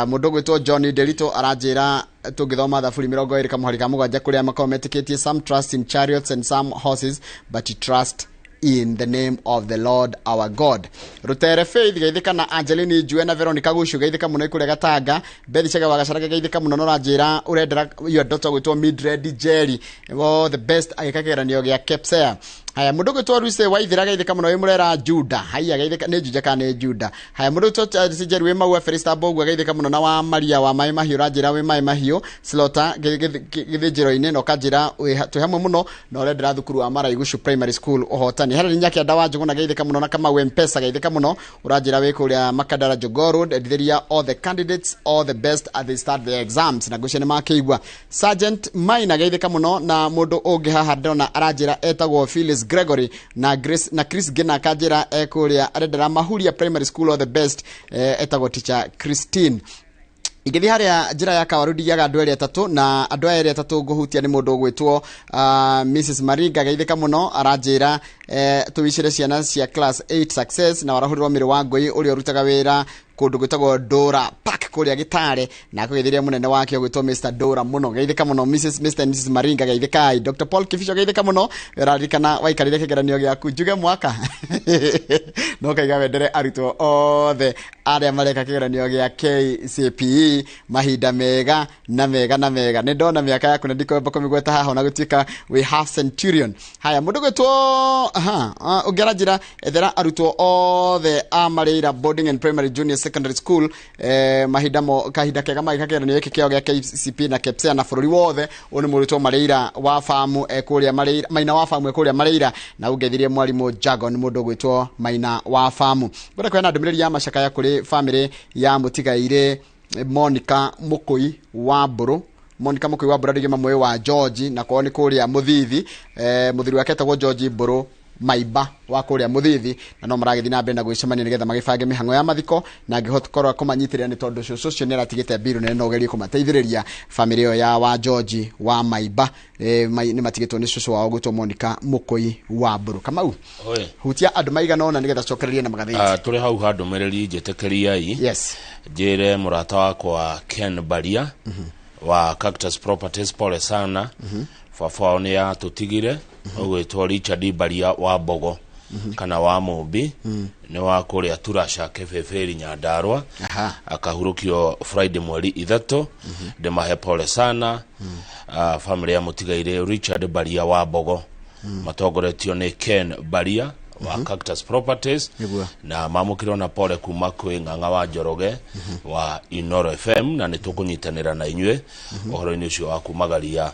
Mundu gwitwo John Delito aranjĩra tũngĩthoma thaburi 20 kamũhari ka 7 kũrĩa makoragwo metĩkĩtie some trust in chariots and some horses but trust in the name of the Lord our God. Rutere Faith geithĩka na Angelini Njue na Veronica Gucu geithĩka mũno kũrĩa Gatanga. Bethi Chege wa Gacaraga geithĩka mũno no ranjĩra ũrendera your daughter gwĩtwo Mildred Jerry all the best agĩka kĩgeranio gĩa KPSEA. Haya mundu gwitwo Ruse Waithira geithika muno wi murera Juda. Haya geithika ni Juja kana ni Juda. Haya mundu gwitwo Charles Njeru wi Maua Felista Mbogua geithika muno na wa Maria wa Mai Mahiũ ranjira wi Mai Mahiũ Slota githinjiro-inĩ na ũkanjĩra twĩ hamwe mũno na ũrendera thukuru wa Maraigucu Primary School ũhotani. Helen Nyakĩanda wa Njũgũna geithika mũno na Kamau Mpesa geithika mũno ũranjĩra wĩ kũrĩa Makadara Jogoo Road. Endithĩria all the candidates all the best as they start their exams na ngũcia nĩ makĩigua. Sergeant Maina geithika mũno na mũndũ ũngĩ haha ndĩrona aranjĩra etagwo Phyllis Gregory na Grace na Chris Gina akanjĩra ekũrĩa arendera Mahuria Primary School all the best, etagwo teacher Christine. Ingĩthiĩ harĩa njĩra ya Kawaru ndigiaga andũ erĩ atatũ na andũ aya erĩ atatũ ngũhutia nĩ mũndũ ũgwĩtwo Mrs Maringa geithĩka mũno aranjĩra tũwicĩre ciana cia class 8 success na warahũrĩrwo mĩrĩ wa ngũi ũrĩa ũrutaga wĩra kũndũ gwĩtagwo Dora Park kũrĩa Gĩtare na akũgeithĩria mũnene wake ũgwĩtwo Mr Dora mũno geithĩka mũno Mrs Mr and Mrs Maringa geithĩkai. Dr Paul Kibicho geithĩka mũno ũraririkana waikarire kĩgeranio gĩaku njuge mwaka no kaiga wendere arutwo othe arĩa mareka kĩgeranio gĩa KCPE mahinda mega na mega na mega. Nĩ ndona mĩaka yaku na ndikwamba kũmĩgweta haha ona gũtuĩka wĩ half centurion. Haya mũndũ gwĩtwo ũngĩ aranjĩra ethera arutwo othe a Mareira Boarding and Primary Junior Secondary School mahinda mo kahinda kega magĩka kĩgeranio gĩkĩ kĩao gĩa KCP na KPSEA na bũrũri wothe. Ũyũ nĩ mũrutwo Mareira wa famu kũrĩa Mareira Maina wa famu kũrĩa Mareira na ũngeithirie mwarimũ Jagon mũndũ ũgwĩtwo Maina wa famu. Ngwenda kũheana ndũmĩrĩri ya macakaya kũrĩ famĩlĩ ya mũtigairĩ Monica Mũkũi wa Mbũrũ. Monica Mũkũi wa Mbũrũ andũ aingĩ mamũĩ wa George na kwao nĩ kũrĩa Mũthithi. Mũthuri wake etagwo George Mbũrũ Maiba wa kũrĩa Mũthithi na no maragĩthiĩ na mbere na gwĩcemania nĩgetha magĩbange mĩhang'o ya mathiko na angĩhota kũmanyitĩrĩra nĩ tondũ cũcũ ũcio nĩ aratigĩte mbiru nene no ũgerie kũmateithĩrĩria famĩlĩ ĩyo ya wa George wa Maiba. Nĩ matigĩtwo nĩ cũcũ wao gwĩtwo Monica Mũkũi wa Mbũrũ. Kamau hutia andũ maigana ũna nĩgetha cokererie na magathĩti. Tũrĩ hau ha ndũmĩrĩri njĩtĩkĩriai yes njĩre mũrata wakwa Ken Baria wa Cactus Properties pole sana. Baba wao nĩ atũtigire ũgwĩtwo Richard Baria wa Mbogo kana wa Mũmbi nĩ wa kũrĩa Turasha Kebeberi Nyandarua akahurũkio Friday mweri 3. Ndĩmahe pole sana family ya mũtigairĩ Richard Baria wa Mbogo matongoretio nĩ Ken Baria wa Cactus Properties na mamũkĩrwo na pole kuma kwĩ Ng'ang'a wa Njoroge wa Inoro FM na nĩ tũkũnyitanĩra na inyuĩ ũhoro-inĩ ũcio wa kumagaria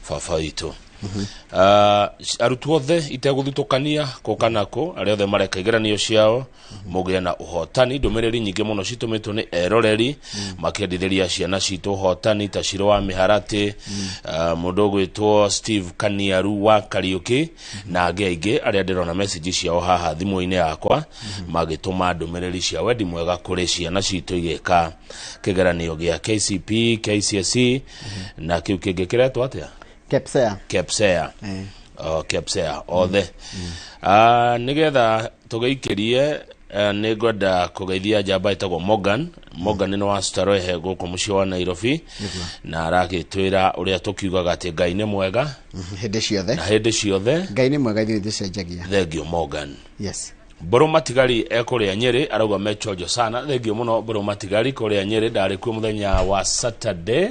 baba witũ. Arutwo othe itegũthutũkania kũ kana kũ arĩa othe mareka igeranio ciao mũgĩe na ũhotani. Ndũmĩrĩri nyingĩ mũno citũmĩtwo nĩ eroreri makĩendithĩria ciana citũ ũhotani ta Ciro wa Mĩharatĩ, mũndũ ũgwĩtwo Steve Kaniaru wa Kariũki na angĩ aingĩ arĩa ndĩrona message ciao haha thimũ-inĩ yakwa magĩtũma ndũmĩrĩri cia wendi mwega kũrĩ ciana citũ igĩka kĩgeranio gĩa KCP, KCSE na kĩu kĩngĩ kĩretwo atĩa? KPSEA. KPSEA. KPSEA othe. Nĩgetha tũgĩikĩrie nĩ ngwenda kũgeithia njamba ĩtagwo Morgan. Morgan nĩ wa Starehe gũkũ mũciĩ wa Nairobi na aragĩtwĩra ũrĩa tũkiugaga atĩ Ngai nĩ mwega hĩndĩ ciothe na hĩndĩ ciothe Ngai nĩ mwega ithuĩ tũcenjagia. Thengio Morgan. Yes. Mbũrũ Matigari ekũrĩa Nyĩrĩ arauga mechonjo sana. Thengio mũno Mbũrũ Matigari kũrĩa Nyĩrĩ ndarĩ kuo mũthenya wa Saturday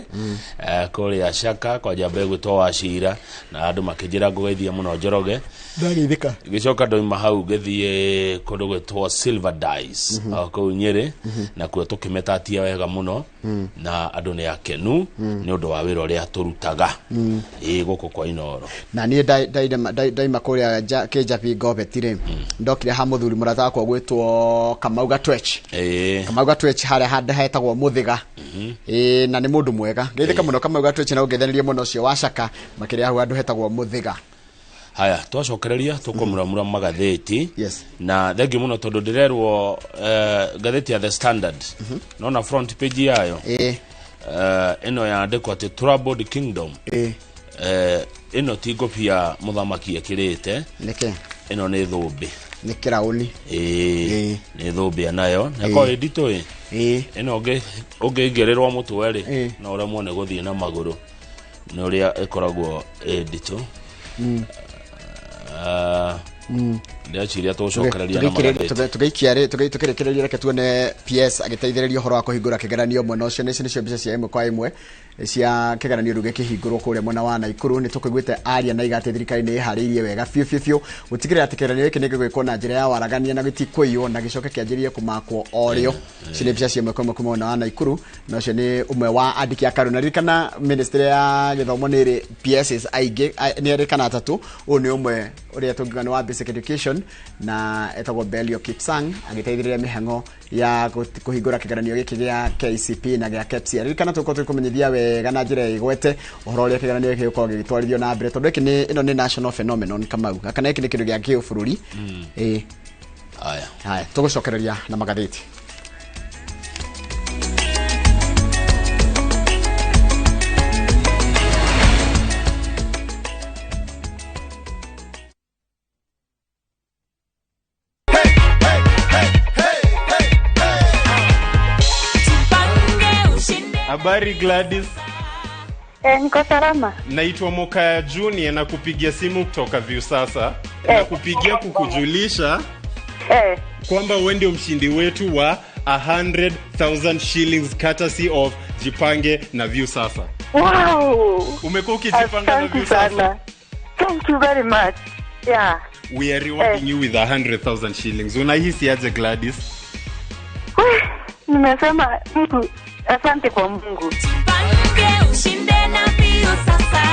kũrĩa Shaka kwa njamba ĩgwĩtwo wa Cira na andũ makĩnjĩra ngũgeithia mũno Njoroge ndageithĩka. Gĩcoka ndoima hau ngĩthiĩ kũndũ gwĩtwo Silver Dice kũu Nyĩrĩ na kuo tũkĩmetatia wega mũno na andũ nĩ akenu nĩ ũndũ wa wĩra ũrĩa tũrutaga ĩ gũkũ kwa Inoro. Na niĩ ndaima kũrĩa Kĩnjabi Ngobeti rĩ ndokire ha mũthuri mũrata wakwa gwĩtwo Kamau Gatwech. Kamau Gatwech harĩa handũ hetagwo Mũthĩga. Na nĩ mũndũ mwega ngeithĩka mũno Kamau Gatwech na ũngeithanirie mũno ũcio wa Shaka makĩria hau handũ hetagwo Mũthĩga. Haya twacokereria tũkũmuramura magathĩti. Yes. Na thengiũ mũno tondũ ndĩrerwo ngathĩti ya The Standard nona front page yayo ĩno yandĩkwo atĩ Troubled Kingdom. Ĩno ti ngobia mũthamaki ekĩrĩte nĩkĩ ĩno nĩ thũmbĩ nĩ kĩraũni nĩ thũmbĩ nayo na ko ĩnditũ ĩno ũngĩigĩrĩrwo mũtwe rĩ no ũremwo nĩ gũthiĩ na magũrũ nĩ ũrĩa ĩkoragwo ĩnditũ. Ndĩreciria tũgũcokereria na magathĩti. Tũgĩikia rĩ, tũkĩrĩkĩrĩria reke tuone PS agĩteithĩrĩria ũhoro wa kũhingũra kĩgeranio mwena ũcio. Nĩcio nĩcio mbica cia ĩmwe kwa ĩmwe cia kĩgeranio rĩu gĩkĩhingũrwo kũrĩa mwena wa Naikuru. Nĩ tũkũiguĩte aria na iga atĩ thirikari nĩ ĩharĩirie wega biũ biũ biũ gũtigĩrĩra atĩ kĩgeranio gĩkĩ nĩ gĩgwĩkwo na njĩra ya waragania na gĩtikũiywo na gĩcoke kĩanjĩrĩrie kũmakwo o rĩo. Ici nĩ mbica cia ĩmwe kwa ĩmwe kuma mwena wa Naikuru, na ũcio nĩ ũmwe wa andĩki a KARU. Na ririkana ministry ya gĩthomo nĩ ĩrĩ PSs aingĩ, nĩ erĩ kana atatũ. Ũyũ nĩ ũmwe ũrĩa tũngiuga nĩ wa basic education na etagwo Belio Kipsang agĩteithĩrĩria mĩhang'o ya kũhingũra kĩgeranio gĩkĩ gĩa KCP na gĩa KPSEA. Ririkana tũgũkorwo tũgĩkũmenyithia wega na njĩra ĩgwete ũhoro ũrĩa kĩgeranio gĩkĩ gĩgũkorwo gĩgĩtwarithio na mbere, tondũ gĩkĩ nĩ ĩno nĩ national phenomenon Kamau, kana gĩkĩ nĩ kĩndũ gĩa kĩũbũrũri. Ĩĩ. Haya. Haya, tũgũcokereria na magathĩti. Habari Gladys. Niko salama. Naitwa Mokaya Junior na kupigia simu kutoka Viusasa. Na kupigia kukujulisha kwamba wewe ndio mshindi wetu wa 100,000 shillings courtesy of Jipange na Viusasa. Wow. Umekuwa ukijipanga na Asante Viusasa? sana. Thank you very much. Yeah. We are rewarding you with 100,000 shillings. Unahisi aje Gladys? Nimesema Mungu, asante kwa Mungu. Jipange ushinde na Viusasa.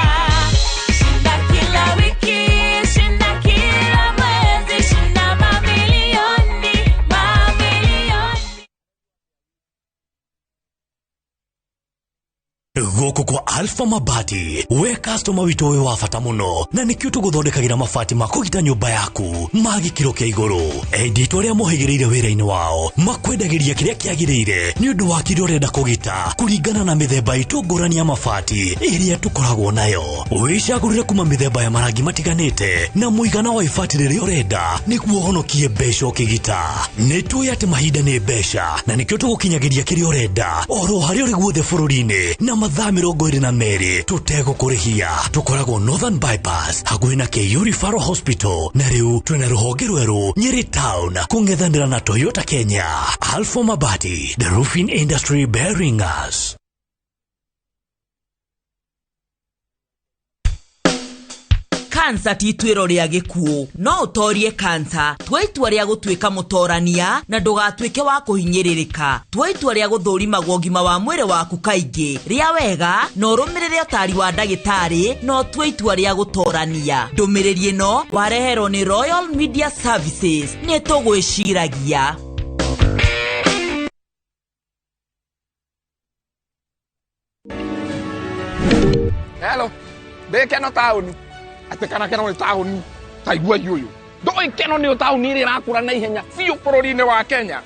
Shinda kila wiki, shinda kila mwezi, shinda mamilioni, mamilioni. Gũkũ kwa Alpha Mabati, we customer witũ wĩ wa bata mũno, na nĩkĩo tũgũthondekagĩra mabati ma kũgita nyũmba yaku ma gĩkĩro kĩa igũrũ. Endi arĩa mohĩgĩrĩire wĩra-inĩ wao makwendagĩria kĩrĩa kĩagĩrĩire nĩ ũndũ wa kĩrĩa ũrenda kũgita kũringana na mĩthemba itũ ngũrani ya mabati ĩrĩa tũkoragwo nayo. Wĩcagũrĩre kuma mĩthemba ya marangi matiganĩte na mũigana wa ibati rĩrĩa ũrenda nĩguo ũhonokie mbeca ũkĩgita. Nĩ tũĩ atĩ mahinda nĩ mbeca na nĩkĩo tũgũkinyagĩria kĩrĩa ũrenda oro harĩa ũrĩ guothe bũrũri-inĩ na mathaa 22 tũtegũkũrĩhia. Tũkoragwo Northern Bypass hakuhĩ na KU Referral Hospital, na rĩu twĩna rũhonge rwerũ Nyeri Town kũng'ethanĩra na Toyota Kenya. Alpha Mabati, the roofing industry bearing us. Kansa ti ituĩro rĩa gĩkuũ, no ũtorie kansa. Tua itua rĩa gũtuĩka mũtorania na ndũgatuĩke wa kũhinyĩrĩrĩka. Tua itua rĩa gũthũrimagwo ũgima wa mwĩrĩ waku kaingĩ. Rĩa wega na ũrũmĩrĩre ũtari wa ndagĩtarĩ, na ũtue itua rĩa gũtorania. Ndũmĩrĩri ĩno wareherwo nĩ Royal Media Services. Nĩ tũgwĩciragia. Hello, ndĩ Keno taũni. Atĩ kana Keno nĩ taũni ta igua ũyũ. Ndũĩ Keno nĩ taũni ĩrĩa ĩrakũra na ihenya biũ bũrũri-inĩ wa Kenya.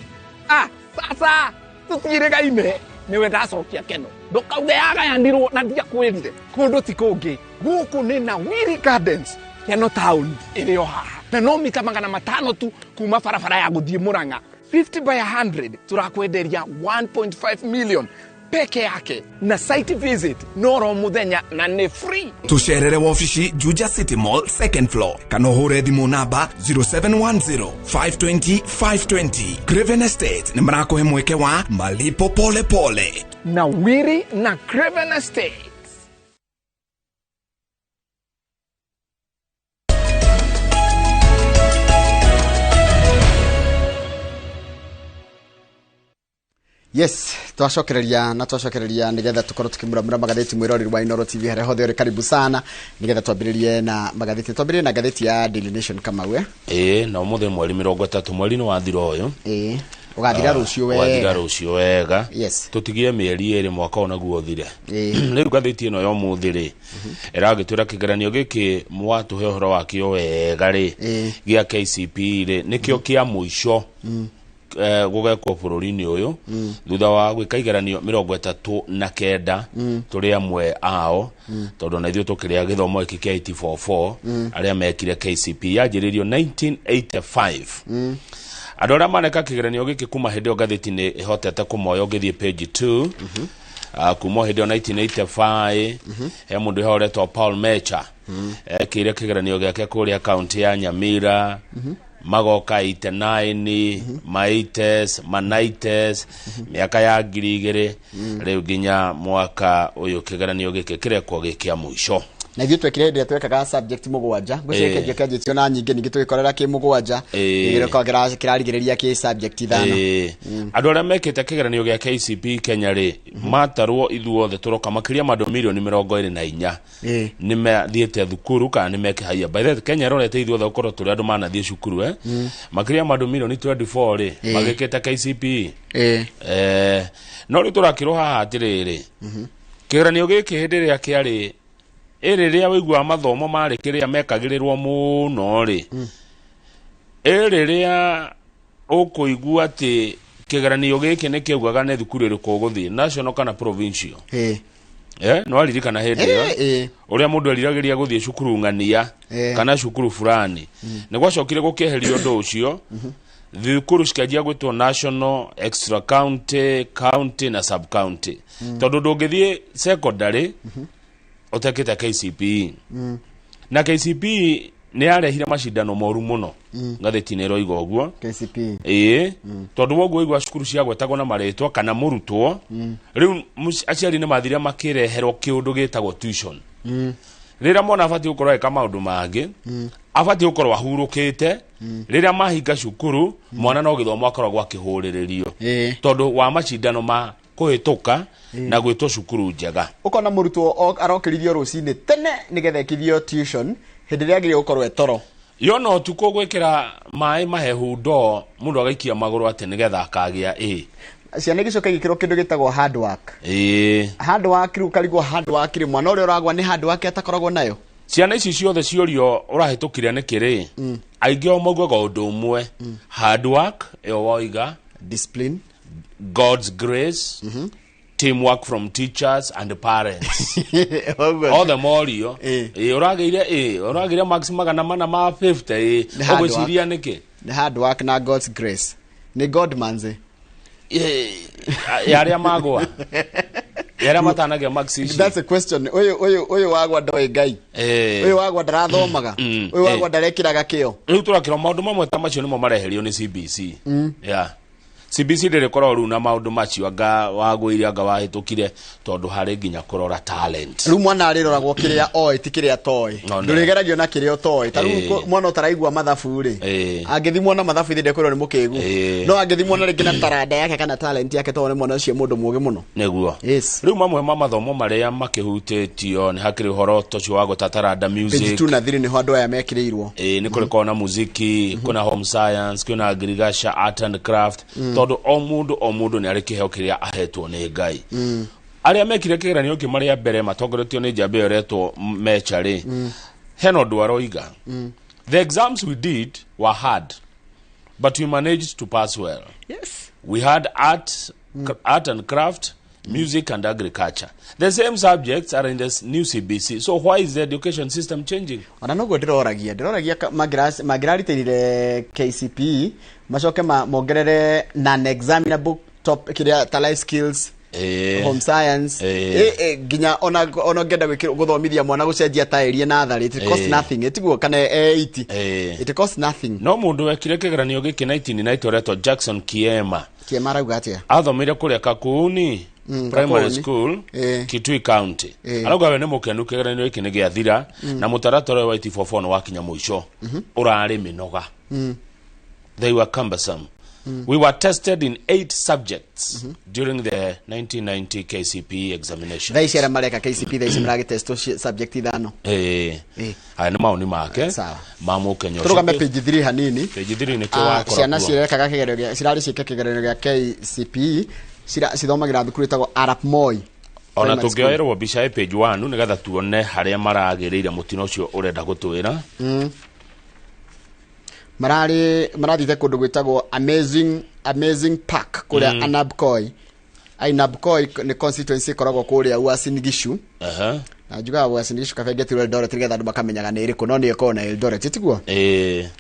Sasa tũtiĩrĩgaine nĩwe ndacokia Keno. Ndũkauge yagayanirwo na ndiakwĩrire. Kũndũ ti kũngĩ. Gũkũ nĩ Nawiri Gardens, Keno taũni ĩrĩ o haha. Na no mita 500 tu kuma barabara ya gũthiĩ Mũrang'a. 50 by 100 turakwenderia 1.5 million peke yake, na site visit noro muthenya na nĩ free. Tucerere wabici Juja City Mall second floor kana ũhũre thimũ namba 0710 520 520. Craven Estate nĩ marakũhe mweke wa malipo pole pole. Nawiri na Craven Estate. Yes, twacokereria na twacokereria nigetha tukorwo tukimuramura magatheti mwiroreri wa Inooro TV haria hothe uri karibu sana nigetha twambiririe na magatheti. Twambiririe na ngatheti ya Daily Nation Kamau. Na umuthi mweri 30 mweri-inĩ wathira ũyũ. Ugathira rucio wega. Ugathira rucio wega. Yes. Tutigie mĩeri ĩrĩ mwaka onaguo ũthire. Rĩu ngathĩti ĩno ya ũmũthĩ rĩ, ĩragĩtwĩra kĩgeranio gĩkĩ mwatũhe ũhoro wakĩo wega rĩ, gĩa KCPE rĩ, nĩkĩo kĩa mũico gũgekwo bũrũri-inĩ ũyũ thutha wa gwĩka igeranio 39 tũrĩ amwe ao, tondũ na ithuĩ tũkĩrĩa gĩthomo gĩkĩ kĩa 844 arĩa mekire KCPE yanjĩrĩirio 1985. Andũ arĩa maneka kĩgeranio gĩkĩ kuma hĩndĩ ĩyo ngathĩti nĩ ĩhotete kũmoya ũngĩthiĩ page 2 kuma hĩndĩ ĩyo 1985 he mũndũ ũretwo Paul Mecha ekĩire kĩgeranio gĩake kũrĩa kaunti ya Nyamira. Magoka 89, ma 80s, ma 90s, mĩaka ya 2000, rĩu nginya mwaka ũyũ kĩgeranio gĩkĩ kĩrekwo gĩ kĩa mũico. Na ithuĩ twekire hĩndĩ ĩrĩa twekaga subject 7, ngwĩciria kĩgerio kĩanjĩtio na nyingĩ, ningĩ tũgĩkorera kĩ 7, kĩgerio kĩrarigĩrĩria kĩ subject 5. Andũ arĩa mekĩte kĩgeranio gĩa KCPE Kenya rĩ, matarwo ithuothe tũroka makĩria ma andũ mirioni 24 nĩ mathiĩte thukuru kana nĩ mekĩhaia. By the way, Kenya ĩrorete ithuothe gũkorwo tũrĩ andũ manathiĩ cukuru, makĩria ma andũ mirioni 24 rĩ, magĩkĩte KCPE. No rĩu tũrakĩrwo haha atĩrĩrĩ, kĩgeranio gĩkĩ hĩndĩ ĩrĩa kĩarĩ ĩrĩrĩa wĩiguaga mathomo marĩ kĩrĩa mekagĩrĩrwo mũno rĩ, ĩrĩrĩa ũkũigua atĩ kĩgeranio gĩkĩ nĩ kĩaugaga nĩ thukuru ĩrĩkũ ũgũthiĩ, national kana provincial. No aririkana hĩndĩ ĩyo ũrĩa mũndũ eriragĩria gũthiĩ cukuru ng'ania kana cukuru fulani. Nĩ gwacokire gũkĩeherio ũndũ ũcio, thukuru cikĩanjia gwĩtwo national, extra county, county na sub county, tondũ ndũngĩthiĩ secondary ũtekĩte KCPE. Na KCPE nĩ yarehire macindano moru mũno, ngathĩti-inĩ ĩroiga ũguo. KCPE. Ĩĩ, tondũ woguo igua cukuru ciagwetagwo na marĩtwa kana mũrutwo. Rĩu aciari nĩ mathire makĩreherwo kĩũndũ gĩtagwo tuition. Rĩrĩa mwana abatiĩ gũkorwo agĩka maũndũ mangĩ, abatiĩ gũkorwo ahurũkĩte. Rĩrĩa mahinga cukuru, mwana no gĩthomo akoragwo akĩhũrĩrĩrio, tondũ wa macindano ma kũhĩtũka na gwĩtwo cukuru njega. Ũkona mũrutwo arokĩrithio rũcinĩ tene nĩgetha ekithio tuition hĩndĩ ĩrĩa agĩrĩirwo gũkorwo etoro. Yona ũtukũ gwĩkĩra maĩ mahehu ndoo, mũndũ agaikia magũrũ atĩ nĩgetha akagĩa ĩ. Ciana igĩcoka igĩkĩrwo kĩndũ gĩtagwo hard work. Hard work rĩu ũkarigwo hard work rĩ, mwana ũrĩa ũragwa nĩ hard work atakoragwo nayo. Ciana ici ciothe ciorio ũrahĩtũkire nĩkĩ rĩ, aingĩ ao maugaga ũndũ ũmwe, hard work ĩyo woiga, discipline, God's grace, teamwork from teachers and parents. Othe morio ũragĩire ũragĩire max 450, ũgwĩciria nĩkĩ? Nĩ hard work na God's grace. Nĩ God manze. Ya arĩa magwa, ya arĩa matanagĩa max ici. That's a question. Ũyũ wagwa ndoĩ Ngai. Ũyũ wagwa ndarathomaga. Ũyũ wagwa ndarekĩraga kĩo. Rĩu tũrakĩrwo maũndũ mamwe ta macio nĩmo mareherio nĩ CBC. Yeah. CBC ndĩrĩkorwo rĩu na maũndũ macio anga wagũire anga wahĩtũkire, tondũ harĩ nginya kũrora talent. Rĩu mwana arĩroragwo kĩrĩa oĩ ti kĩrĩa atoĩ. Ndũrĩgeragio na kĩrĩa ũtoĩ. Ta rĩu mwana ũtaraigua mathabu rĩ, angĩthimwo na mathabu ithe ndekwĩrwo nĩ mũkĩgu. No angĩthimwo na rĩngĩ na taranda yake kana talent yake, tondũ nĩ mwana ũcio mũndũ mũũgĩ mũno. Nĩguo. Rĩu mamwe ma mathomo marĩa makĩhutĩtio nĩ hakĩrĩ ũhoro ta ũcio wa gwĩta taranda music. Page 2 na 3 nĩho andũ aya mekĩrĩirwo. Nĩ kũrĩ na muziki, kwĩna home science, kwĩna agriculture, art and craft. Tondũ o mũndũ nĩ arĩ kĩheo kĩrĩa ahetwo nĩ Ngai. Arĩa mekire kĩgeranio kĩ marĩa mbere matongoretio nĩ njamba ĩyo ĩretwo Mecha rĩ, hena ũndũ aroiga. The exams we did were hard, but we managed to pass well. Yes. We had art and craft, music and agriculture. The same subjects are in this new CBC. So why is the education system changing? Ona noguo ndiroragia mangĩrarutĩrire KCPE macoke mongerere non-examinable top kĩrĩa ta life skills, home science, nginya ona ũngĩenda gũthomithia mwana gũcenjia taĩri natharĩ, it cost nothing, ĩtiguo kana 80, it cost nothing. No mũndũ wekire kĩgeranio gĩkĩ 1990 ũretwo Jackson Kiema. Kiema arauga atĩa? Athomeire kũrĩa Kakuuni Primary School, Kitui County. Arauga we nĩ mũkenu kĩgeranio gĩkĩ nĩ gĩathira na mũtaratara wa 844 nĩ wakinya mũico. Ũrarĩ mĩnoga. They were cumbersome. We were tested in 8 subjects during the 1990 KCPE examination. Thaa ici arĩa mareka KCPE thaa ici maragĩtestwo subject 5. Haya nĩ maoni make ma mũkenya ũcio. Tũrũgame page 3 hanini. Page 3 nĩkĩo wakora. Ciana cirekaga kĩgeranio gĩa cirarĩ ciĩke kĩgeranio gĩa KCPE, cithomagĩra thukuru ĩtagwo Arap Moi. Ona tũngĩoerwo mbica ya page 1 nĩgetha tuone harĩa maragĩrĩire mũtino ũcio ũrenda gũtwĩra. Marathiĩte kũndũ gwĩtagwo Amazing Park kũrĩa Ainabkoi. Ainabkoi nĩ constituency ĩkoragwo kũrĩa Uasin Gishu. Na njugaga Uasin Gishu kabengetirwo Eldoret nĩgetha andũ makamenyaga nĩ ĩrĩkũ, no nĩ ĩkoragwo na Eldoret, tiguo?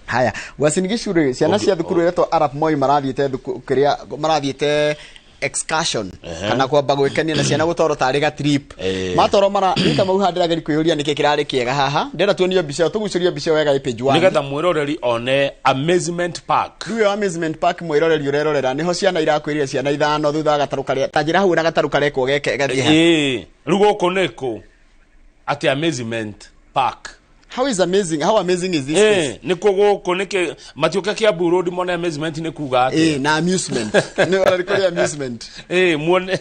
Haya, Uasin Gishu rĩ, ciana cia thukuru ĩretwo Arap Moi marathiĩte kĩrĩa marathiĩte Excursion kana kwamba gwĩkenia na ciana gũtwarwo tarĩ ga trip. Matwarwo mara nĩ ta mau handĩrageri kwĩyũria nĩkĩ kĩrarĩ kĩega haha. Ndĩrenda tuonio mbica ĩyo, tũgucĩrie mbica ĩyo wega ĩ page 1. Nĩgetha mwĩroreri one amusement park. Rĩu ĩyo amusement park mwĩroreri ũrerorera nĩho ciana irakwĩrire ciana 5 thutha wa gatarũ karĩa ta njĩra hau na gatarũ karekwo geke gathiĩ ha. Rĩu gũkũ nĩkũ atĩ amusement park? How is amazing? How amazing is this place? Nĩkũ gũkũ nĩkĩ matiũke Kiambu Road mone amusement nĩ kuga atĩa? Na amusement. Nĩ ũrarĩ kũrĩ amusement. Muone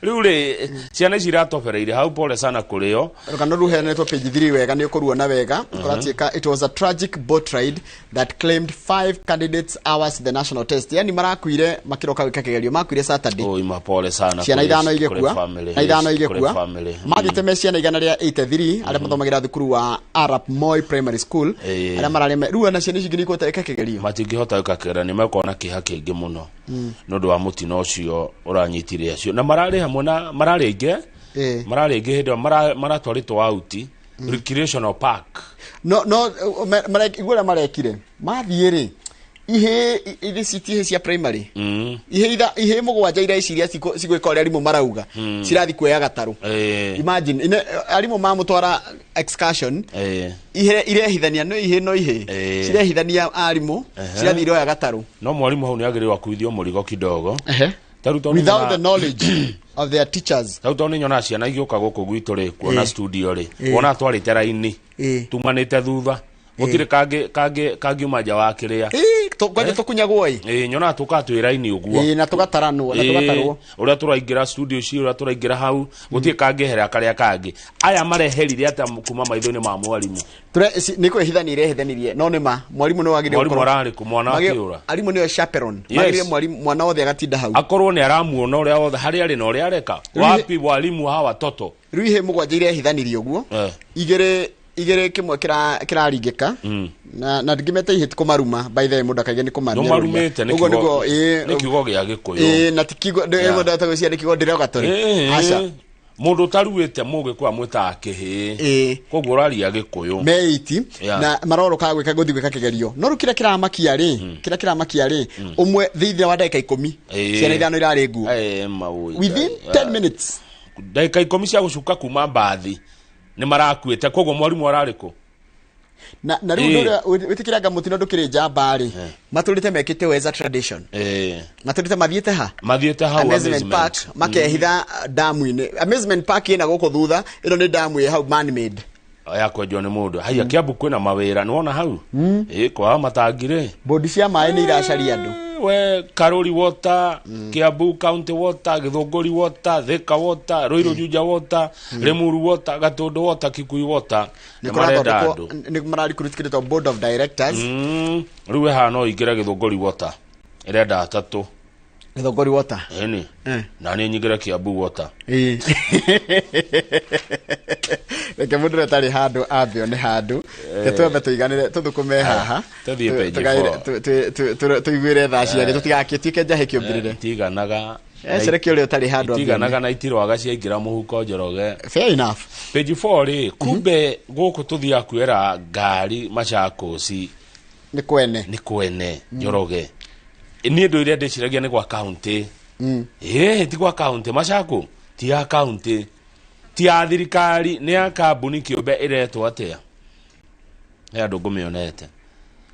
rĩu rĩ ciana ici iratobereire hau, pole sana kũrĩo. Rũgano rũheanĩtwo page 3 wega nĩ ũkũruona wega. Kũratuĩka it was a tragic boat ride that claimed 5 candidates hours the national test. Yani marakuire makiroka gwĩka kĩgerio, makuire Saturday. Oi, mapole sana. Ciana kũrĩ- 5 kũrĩ igĩkua family, na 5 kũrĩ igĩkua. family. Mathiĩte me ciana 183 arĩa mathomagĩra thukuru wa Arap Moi Primary School arĩa mararĩ rĩu ona ciana ici ingĩ nĩ ikũhota gwĩka kĩgerio. Matingĩhota gwĩka kĩgeranio, mekorwo na kĩeha kĩingĩ mũno nĩ ũndũ wa mũtino ũcio ũranyitire acio, na mararĩ hamwe na mararĩ aingĩ, mararĩ aingĩ hĩndĩ ĩyo maratwarĩtwo out recreational park. No igua ũrĩa marekire mathiĩ rĩ ihĩ ithi ci ihĩ cia primary, ihĩ ihĩ 7 ireciria cigwĩka ũrĩa arimũ marauga, cirathi kuoya gatarũ. Imagine arimũ mamũtwara excursion, ihe irehithania no ihĩ no ihĩ cirehithania arimũ, cirathi iroya gatarũ. No mwarimũ hau nĩ agĩrĩirwo akuithio mũrigo kidogo. Without the knowledge of their teachers. Tarĩu tondũ nĩ nyonaga ciana igĩũka gũkũ gwitũ rĩ kuona studio rĩ, wona twarĩte raini tumanĩte thutha, gũtirĩ kangĩ kangiuma nja wa kĩrĩa. Kwanja tũkunyagwo ĩ. Nyonaga tũkaga twĩ raini ũguo. Na tũgataranwo na tũgatarwo. Ũrĩa tũraingĩra studio ici, ũrĩa tũraingĩra hau, gũtirĩ kangĩehera karĩa kangĩ. Aya mareherire atĩa kuma maitho-inĩ ma mwarimũ? Nĩ kwĩhithania irehithanirie, no nĩ ma mwarimũ nĩ wagĩrĩirwo Mwarimũ gũkorwo- ararĩ kũ mwana akĩũra? Arimũ nĩo chaperone. Magĩrĩire mwarimũ mwana wothe agatinda hau. Akorwo nĩ aramuona ũrĩa wothe harĩa arĩ na ũrĩa areka. Wapi walimu hawa watoto? Rĩu ihĩ 7 irehithanirie ũguo, igĩrĩ igĩrĩ kĩmwe kĩraringĩka na ndingĩmeta ihĩ ti kũmaruma, by the way mũndũ akaige nĩ kũmaruma. Nĩũmarumĩte nĩ Ũguo nĩguo nĩ kiugo gĩa Gĩkũyũ. Na ti kiugo mũndũ atagwĩciria nĩ kiugo derogatory. Aca. Mũndũ ũtaruĩte mũgĩkũyũ amwĩtaga kĩhĩĩ, koguo ũraria Gĩkũyũ. Me 80 na maroroka gwĩka gũthiĩ gwĩka kĩgerio, no rĩu kĩrĩa kĩramakia rĩ, kĩrĩa kĩramakia rĩ, ũmwe thĩinĩ wa ndagĩka 10 ciana 5 irarĩ nguo. Within 10 minutes. Ndagĩka 10 cia gũcuka kuma mbathi nĩ marakuĩte, koguo mwarimũ ararĩ kũ? Na rĩu ũndũ ũrĩa wĩtĩkĩraga mũtino ndũkĩrĩ njamba rĩ, matũrĩte mekĩte weza tradition. Matũrĩte mathiĩte ha? Mathiĩte hau amusement park, makehitha damu-inĩ. Amusement park ĩna gũkũ thutha, ĩno nĩ damu ĩ hau man made. Ya kwenjwo nĩ mũndũ. Haiya Kiambu kwĩna mawĩra, nĩwona hau? Kwaga matangi rĩ. Bodi cia maĩ nĩ iracaria andũ. We Karuri Water, Kiambu County Water, Githũngũri Water, Thika Water, Ruiru Juja Water, Limuru Water, Gatundu Water, Kikuyu Water. Nĩ Nĩ marenda kũrathondekwo andũ. nĩ mararecruit kĩndũ board of directors. Rĩu we haha no ingĩre Githũngũri Water ĩrenda 3. Githũngũri Water. Ĩni. Na niĩ nyingĩre Kiambu Water. Reke mũndũ ũrĩa ũtarĩ handũ ambe one handũ. Reke twambe tũiganĩre tũthũkũme haha. Tũthiĩ page 4. Tũiguĩre thaa ciarĩ tũtigakĩtuĩke njahĩ kĩũmbĩrĩre. Itiganaga. Cereke ũrĩa ũtarĩ handũ ambe one. Itiganaga na itirwaga ciaingĩra mũhuko Njoroge. Fair enough. Page 4 rĩ, kumbe gũkũ tũthiaga kuoera ngari Machakos. Nĩ kwene. Nĩ kwene Njoroge. Niĩ ndũire ndĩciragia nĩ gwa county. Ti gwa county, Machakos ti ya county, ti ya thirikari, nĩ ya kambuni kĩũmbe ĩretwo atĩa? He andũ ngũmĩonete.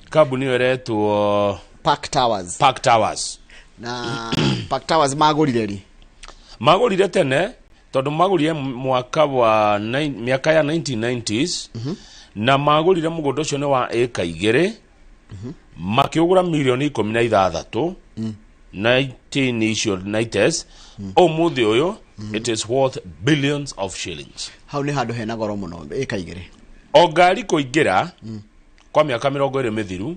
Kambuni ĩyo ĩretwo Park Towers. Park Towers. Na Park Towers magũrire rĩ? Magũrire tene tondũ magũrire mwaka wa mĩaka ya 1990s, na magũrire mũgũnda ũcio nĩ wa ĩka 2, makĩũgũra mirioni 16, 19 icio 90s. Ũmũthĩ ũyũ it is worth billions of shillings. Hau nĩ handũ hena goro mũno, ĩka 2. O ngari kũingĩra kwa mĩaka 20 mĩthiru,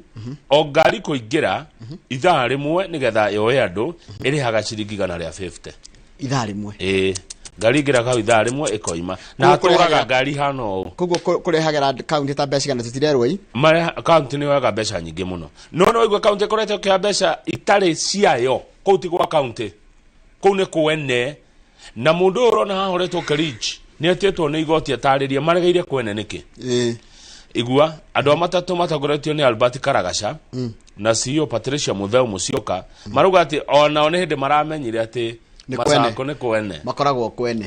o ngari kũingĩra ithaa rĩmwe nĩgetha yoe andũ ĩrĩhaga ciringi 150. Ithaa rĩmwe. Ngari ingĩraga hau ithaa rĩmwe ĩkoima. Na hatũraga ngari hana ũũ. Koguo kũrehagĩra kaunti ta mbeca cigana tũtirerwo ĩ? Kaunti nĩ yoyaga mbeca nyingĩ mũno. No nĩ waigua kaunti ĩkoretwo ĩkĩoya mbeca itarĩ ciayo, kũu ti gwa kaunti. Kũu nĩ kwene. Na mũndũ ũyũ ũrona haha ũretwo Kerich nĩ etĩtwo nĩ igoti atarĩrie maregeire kwene nĩkĩ. Igua andũ a matatũ matongoretio nĩ Albert Karagaca na CEO Patricia Mutheu Musyoka marauga atĩ onao nĩ hĩndĩ maramenyire atĩ Nĩ kwene. Masako nĩ kwene. Makoragwo kwene.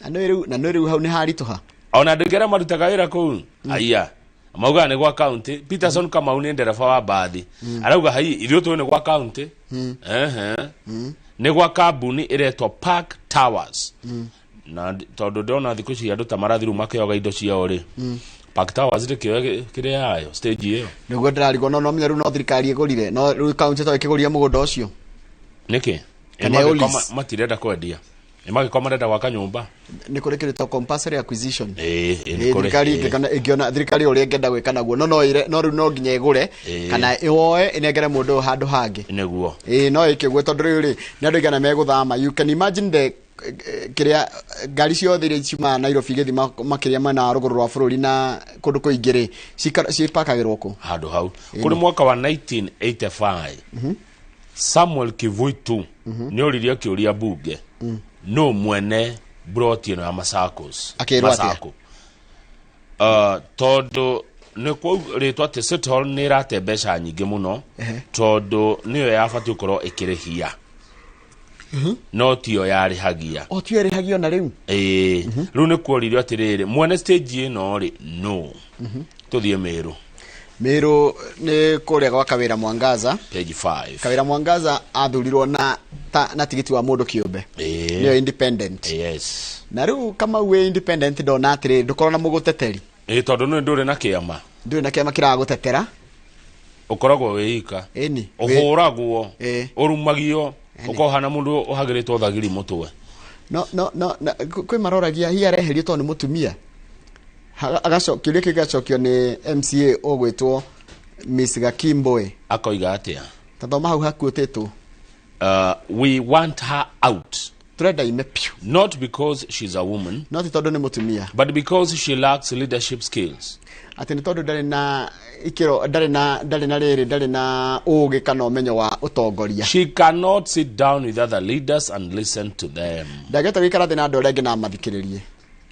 Na nĩ rĩu, na nĩ rĩu hau nĩ haritũha. Ona andũ aingĩ arĩa marutaga wĩra kũu aiya maugaga nĩ gwa county. Peterson Kamau nĩ ndereba wa mbathi, arauga hai ithuĩ tũĩ nĩ gwa county. Ehe. Nĩ gwa kambuni ĩretwo Park Towers. Na tondũ ndĩrona thikũ ici andũ ta marathiru makĩoga indo ciao rĩ, Park Towers ndĩkĩoe kĩrĩa yayo stage ĩyo. Nĩguo ndĩrarigwo, no menya rĩu no thirikari ĩgũrire, no rĩu county to ĩkĩgũrire mũgũnda ũcio. Nĩkĩ? Kana Ĩmagĩkorwo ĩũlease. Matirenda kwendia, ĩmagĩkorwo marenda gwaka nyũmba. Nĩ kũrĩ kĩndũ ta compulsory acquisition. Ĩĩ, ĩĩ, nĩ kũrĩ, Thirikari ĩĩ. ĩngĩona thirikari ũrĩa ĩngĩenda gwĩka naguo, no no ĩre, no rĩu no nginya ĩgũre kana ĩwoe ĩnengere mũndũ ũyũ handũ hangĩ. Nĩguo. Ĩĩ, no ĩke ũguo tondũ rĩu rĩ nĩ andũ aigana megũthama. You can imagine the kĩrĩa ngari ciothe iria ciumaga Nairobi igĩthiĩ makĩria mwena wa rũgũrũ rwa bũrũri na kũndũ kũingĩ rĩ, cipakagĩrwo kũ? Handũ hau kũrĩ mwaka wa 1985, Samuel Kivuitu nĩ oririe kĩũria mbunge, no mwene broti ĩno ya Masakos? Akĩrwo atĩa? Masako. Tondũ nĩ rĩtwo atĩ City Hall nĩ ĩrate mbeca nyingĩ mũno, tondũ nĩyo yabatiĩ gũkorwo ĩkĩrĩhia, no tiyo yarĩhagia. O tiyo ĩrĩhagio na rĩu. Ĩĩ, rĩu nĩ kuoririo atĩrĩrĩ, mwene stage ĩno rĩ no tũthiĩ Mĩrũ. Mĩrũ nĩ kũrĩa gwa Kawĩra Mwangaza. Page 5. Kawĩra Mwangaza athurirwo na na tigiti wa mũndũ kĩũmbe, nĩyo independent. Na rĩu Kamau wĩ independent, ndona atĩrĩrĩ, ndũkorwo na mũgũteteri. Ĩĩ, tondũ nĩ ndũrĩ na kĩama. Ndũrĩ na kĩama kĩragũtetera. Ũkoragwo wĩ ika. Ĩni. Ũhũragwo, ũrumagio, ũkohana mũndũ ũhagĩrĩtwo thagiri mũtwe. No no no na, kwĩ maroragia hihi areherio tondũ nĩ mũtumia. Kĩũria kĩu gĩgacokio nĩ MCA ũgwĩtwo Miss Gakimboe. Akoiga atĩa? Ta thoma hau hakuĩtĩtwo. We want her out. Turenda ime piũ. Not because she's a woman. No ti tondũ nĩ mũtumia. But because she lacks leadership skills. Atĩ nĩ tondũ ndarĩ na ikĩro, ndarĩ na rĩrĩ, ndarĩ na ũgĩ kana ũmenyo wa ũtongoria. She cannot sit down with other leaders and listen to them. Ndangĩhota gũikara thĩ na andũ arĩa angĩ na amathikĩrĩrie.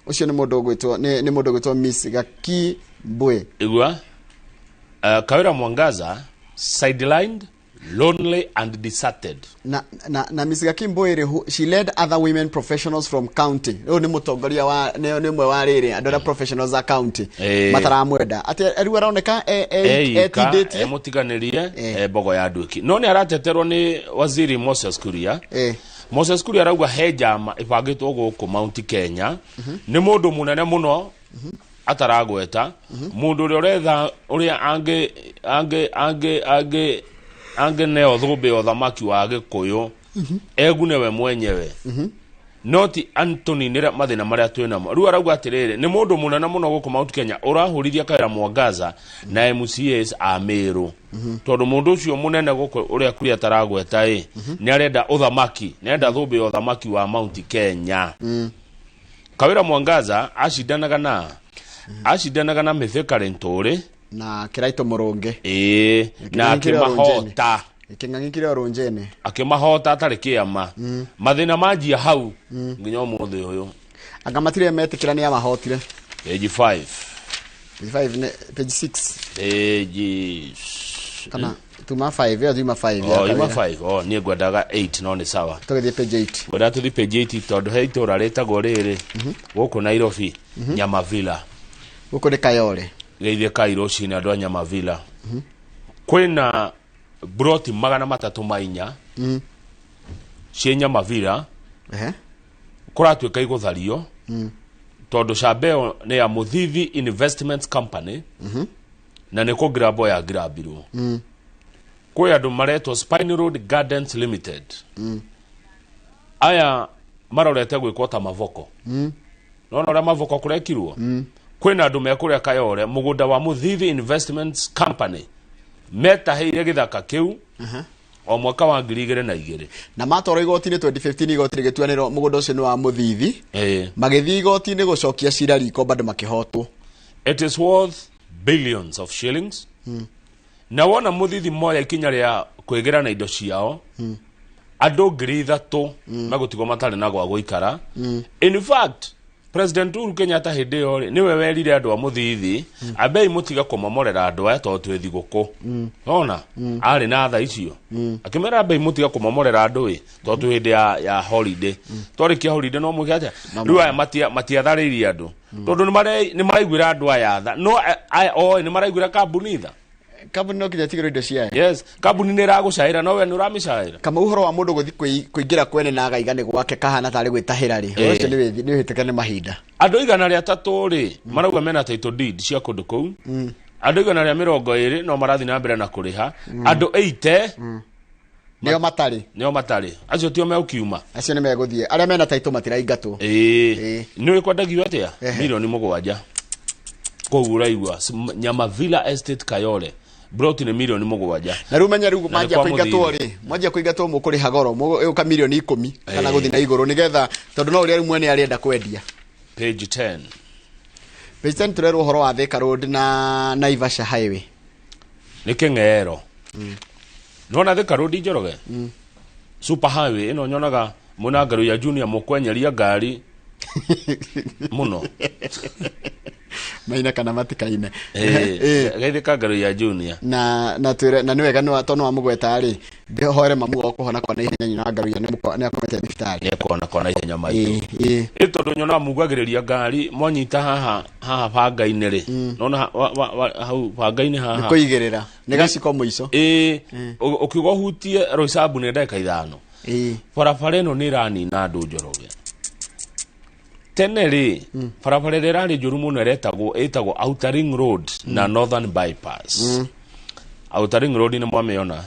Ũcio nĩ mũndũ ũgwĩtwo nĩ mũndũ ũgwĩtwo Miss Gakimboe. Igua? Kawira Mwangaza sidelined, lonely and deserted. Na Miss Gakimboe rĩ, she led other women professionals from county. Rĩu nĩ mũtongoria wa nĩ ũmwe wa rĩrĩ andũ arĩa professionals a county mataramwenda, atĩ rĩu aroneka Eika etindĩtie. Emũtiganĩrie, mbogo ya nduĩki, no nĩ arateterwo nĩ waziri Moses Kuria. Moses Kuria arauga he njama ĩbangĩtwo gũkũ Mount Kenya nĩ mũndũ mũnene mũno ataragweta, mũndũ ũrĩa ũretha ũrĩa angĩ angĩ angĩ angĩ angĩneo thũmbĩ ya ũthamaki wa Gĩkũyũ, egune we mwenyewe, no ti antũninĩre mathĩna marĩa twĩ namo. Rĩu arauga atĩrĩrĩ, nĩ mũndũ mũnene mũno gũkũ Mount Kenya ũrahũrithia Kawĩra Mwangaza na MCAs a Mĩrũ, tondũ mũndũ ũcio mũnene gũkũ ũrĩa Kuria ataragweta ĩ nĩ arenda ũthamaki, nĩ arenda thũmbĩ ya ũthamaki wa Mount Kenya. Kawĩra Mwangaza acindanaga na Mithika Linturi na Kiraito Mũrũnge. Ĩĩ, na Kĩng'ang'i kĩrĩ o rũnjene. akĩmahota. Kĩng'ang'i kĩrĩ o rũnjene. Akĩmahota atarĩ kĩama. Mathĩna manjia hau nginya ũmũthĩ ũyũ. Anga matirĩ metĩkĩra nĩ amahotire. Page 5. Page 5 nĩ page 6. Page Kana tuma 5 ĩyo, tuma 5 ya Oh, ima Kawĩra. 5. Oh, niĩ ngwendaga 8, no nĩ sawa. Tũgĩthiĩ page 8. Ngwendaga tũthiĩ page 8 tondũ he itũra rĩtagwo rĩrĩ gũkũ Nairobi, Nyamavila. Gũkũ nĩ Kayole. Geithie kai rũcinĩ andũ a Nyamavila. Kwĩna broti 304 ciĩ Nyamavila. Kũratuĩka igũthario tondũ camba ĩyo nĩ ya Mũthithi Investments Company na nĩ kũngirambwo ya ngirambirwo. Kwĩ andũ maretwo Spine Road Gardens Limited. Aya marorete gwĩkwo ta Mavoko. Nona ũrĩa Mavoko kũrekirwo. Kwĩna andũ mekũrĩa Kayore mũgũnda wa Mũthithi Investments Company metahĩire gĩthaka kĩu o mwaka wa 2002. Na matwarwo igoti-inĩ 2015, igoti rĩgĩtuanĩrwo mũgũnda ũcio nĩ wa Mũthithi. Magĩthiĩ igoti-inĩ gũcokia cira riko, bado makĩhotwo. It is worth billions of shillings. Na wona Mũthithi moya ikinya rĩa kwĩgĩra na indo ciao, andũ 3,000 megũtigwo matarĩ na gwa gũikara. In fact, President Uhuru Kenyatta hĩndĩ ĩyo rĩ nĩwe werire andũ a mũthithi ambei mũtiga kũmomorera andũ aya tondũ twĩ thigũkũ. Nona arĩ na tha icio akĩmera ambei mũtiga kũmomorera andũ ĩ tondũ twĩ hĩndĩ ya holiday. Twarĩkia holiday no mwĩke atĩa? Rĩu aya matiatharĩirie andũ tondũ nĩ maraiguĩra andũ aya tha no aya oĩ nĩ maraiguĩra kambuni tha. Kambuni no kinya tigĩrwo indo ciayo. Yes, kambuni nĩ ĩragũcaĩra no we nĩ ũramĩcaĩra. Kama ũhoro wa mũndũ gũthiĩ kũingĩra kwene na agaiga nĩ gwake kahana tarĩ gwĩtahĩra rĩ, ũcio nĩ ũhĩtũke nĩ mahinda. Andũ 300 rĩ marauga mena title deed cia kũndũ kũu. Andũ 120 no marathiĩ na mbere na kũrĩha. Andũ 80 nĩo matarĩ. Nĩo matarĩ. Acio tio megũkiuma. Acio nĩ megũthiĩ. Arĩa mena title matiraingatwo. Ĩĩ. Nĩ kwendagio atĩa? Milioni 7. Kũu ũraigua Nyamavilla Estate Kayole. Broti nĩ milioni 7. Na rĩu menya rĩu manjia kũingatwo rĩ, mwanjia kũingatwo mũkũrĩha goro, mũgũka milioni 10 kana gũthiĩ na igũrũ nĩgetha tondũ no ũrĩa rĩu mwene arenda kwendia. Page 10. Page 10 tũrerwo ũhoro wa Thika Road na Naivasha Highway. Nĩ kĩng'ero. Nĩwona Thika Road Njoroge? Super Highway ĩno nyonaga mwena Ngaruiya Junior mũkwenyeria ngari mũno. Maina kana matikaine. Gaithĩka Ngaruiya Junior. Na twĩre na nĩ wega nĩ tondũ wamũgweta rĩ, hoere mamu wa kũhona kwa naihenya nyina wa Ngaruiya nĩ akomete thibitarĩ. Nĩ ekuona kwa naihenya maitũ. Ĩ tondũ nyonaga mugagĩrĩria ngari mwanyita haha haha banga-inĩ rĩ. Nona hau banga-inĩ haha. Nĩ kũigĩrĩra. Nĩ gaciko mũico. Ĩ ũkiuga ũhutie Roysambu nĩ ndagĩka 5. Barabara ĩno nĩ ĩranina andũ Njoroge. Tene rĩ barabara ĩrĩa ĩrarĩ njũru mũno ĩtagwo Outer Ring Road na Northern Bypass. Outer Ring Road nĩ mwamĩona.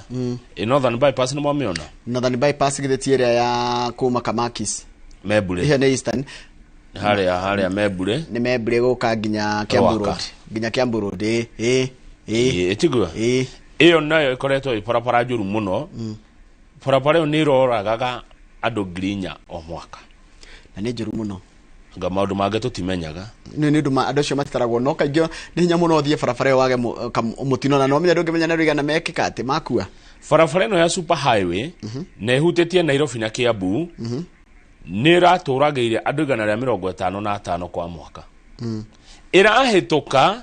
Northern Bypass nĩ mwamĩona. Northern Bypass githĩ ti ĩrĩa ya kuma Kamakis. Membure. Ĩyo nĩ Eastern. Harĩa Membure. Nĩ Membure gũka nginya Kiambu Road. Nginya Kiambu Road ĩ. Ĩtigua. Ĩyo nayo ĩkoretwo ĩ barabara njũru mũno. Barabara ĩyo nĩ ĩroragaga andũ 4,000 o mwaka. Na nĩ njũru mũno. Nga maũndũ mangĩ tũtimenyaga. Nĩ ũndũ andũ acio matitaragwo no kaingĩ nĩ hinya mũno ũthiĩ barabara ĩyo wage mũtino na no ũmenye ndũngĩmenya nĩ rũigana mekĩka atĩ makua. Barabara ĩno ya Super Highway na ĩhutĩtie Nairobi na Kiambu nĩ ĩratũragĩire andũ 155 kwa mwaka. Ĩrahĩtũka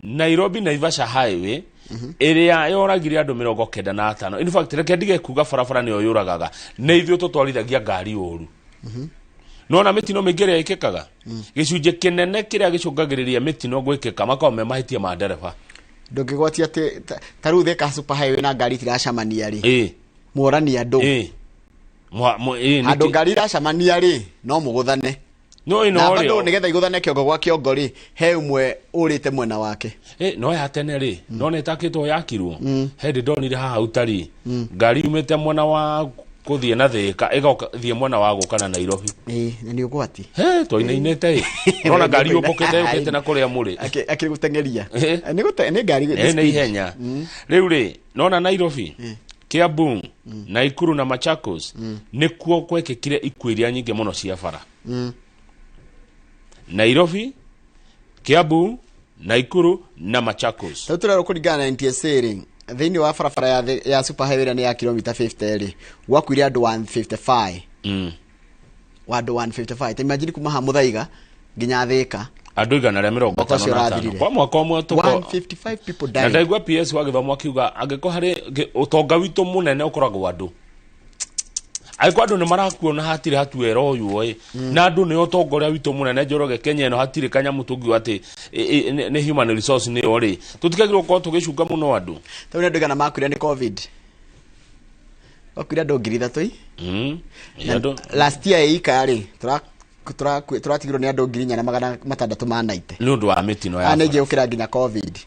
Nairobi Naivasha Highway ĩrĩa yoragire andũ 95. In fact reke ndige kuga barabara nĩyo yũragaga, nĩ ithuĩ tũtwarithagia ngari ũru. Nona mĩtino mĩingĩ ĩrĩa ĩkĩkaga gĩcunjĩ kĩnene kĩrĩa gĩcũngagĩrĩria mĩtino gwĩkĩka makoragwo me mahĩtia ma ndereba. Ndũngĩgwatia atĩ ta rĩu Thika Super Highway na ngari itiracemania rĩ, mworani andũ andũ ngari iracemania rĩ no mũgũthane no ĩno na bado nĩgetha igũthane kĩongo gwa kĩongo rĩ he ũmwe ũrĩte mwena wake. No ya tene rĩ no nĩ ĩtakĩtwo yakirwo he ndĩ ndonire haha ũtari ngari yumĩte mwena wa kuthie na Thika igoka thie mwena wa guka na Nairobi. Na nĩ ũgwati. He twainainĩte ĩ. Nona ngari yũmbũkĩte yũkĩte na kũrĩa mũrĩ. Akĩrĩ gũteng'eria. Nĩ ngari nĩ ihenya. Rĩu rĩ nona Nairobi, Kiambu, Nakuru na Machakos nĩkuo gwekĩkire ikuũ iria nyingĩ mũno cia bara. Nairobi, Kiambu, Nakuru na Machakos. Rĩu tũrerwo kũringana na NTSA rĩ thĩinĩ wa barabara ya Super Highway ĩrĩa nĩ ya kilomita 50 rĩ gwakuire andũ 155. Andũ 155. Ta imagine kuma haha Muthaiga nginya Thika andũ 155 kwa mwaka ũmwe tũko 155 people died. Na ndaigua PS wa gĩthomo akiuga angĩkorwo harĩ ũtonga witũ mũnene ũkoragwo andũ angĩkorwo andũ nĩ marakuona hatirĩ hatuera ũyũ ĩ na andũ nĩ ũtonga ũrĩa witũ mũnene Njoroge Kenya ĩno hatirĩ kanyamũ tũngiuga atĩ nĩ human resource nĩyo rĩ tũtikagĩrĩirwo gũkorwo tũgĩcunga mũno andũ. Tondũ andũ igana makuire nĩ COVID. Makuire andũ 3,000 ĩ. Last year ĩika rĩ tũratigirwo nĩ andũ 4,690 nĩ ũndũ wa mĩtino ya nĩ ingĩ nginya COVID.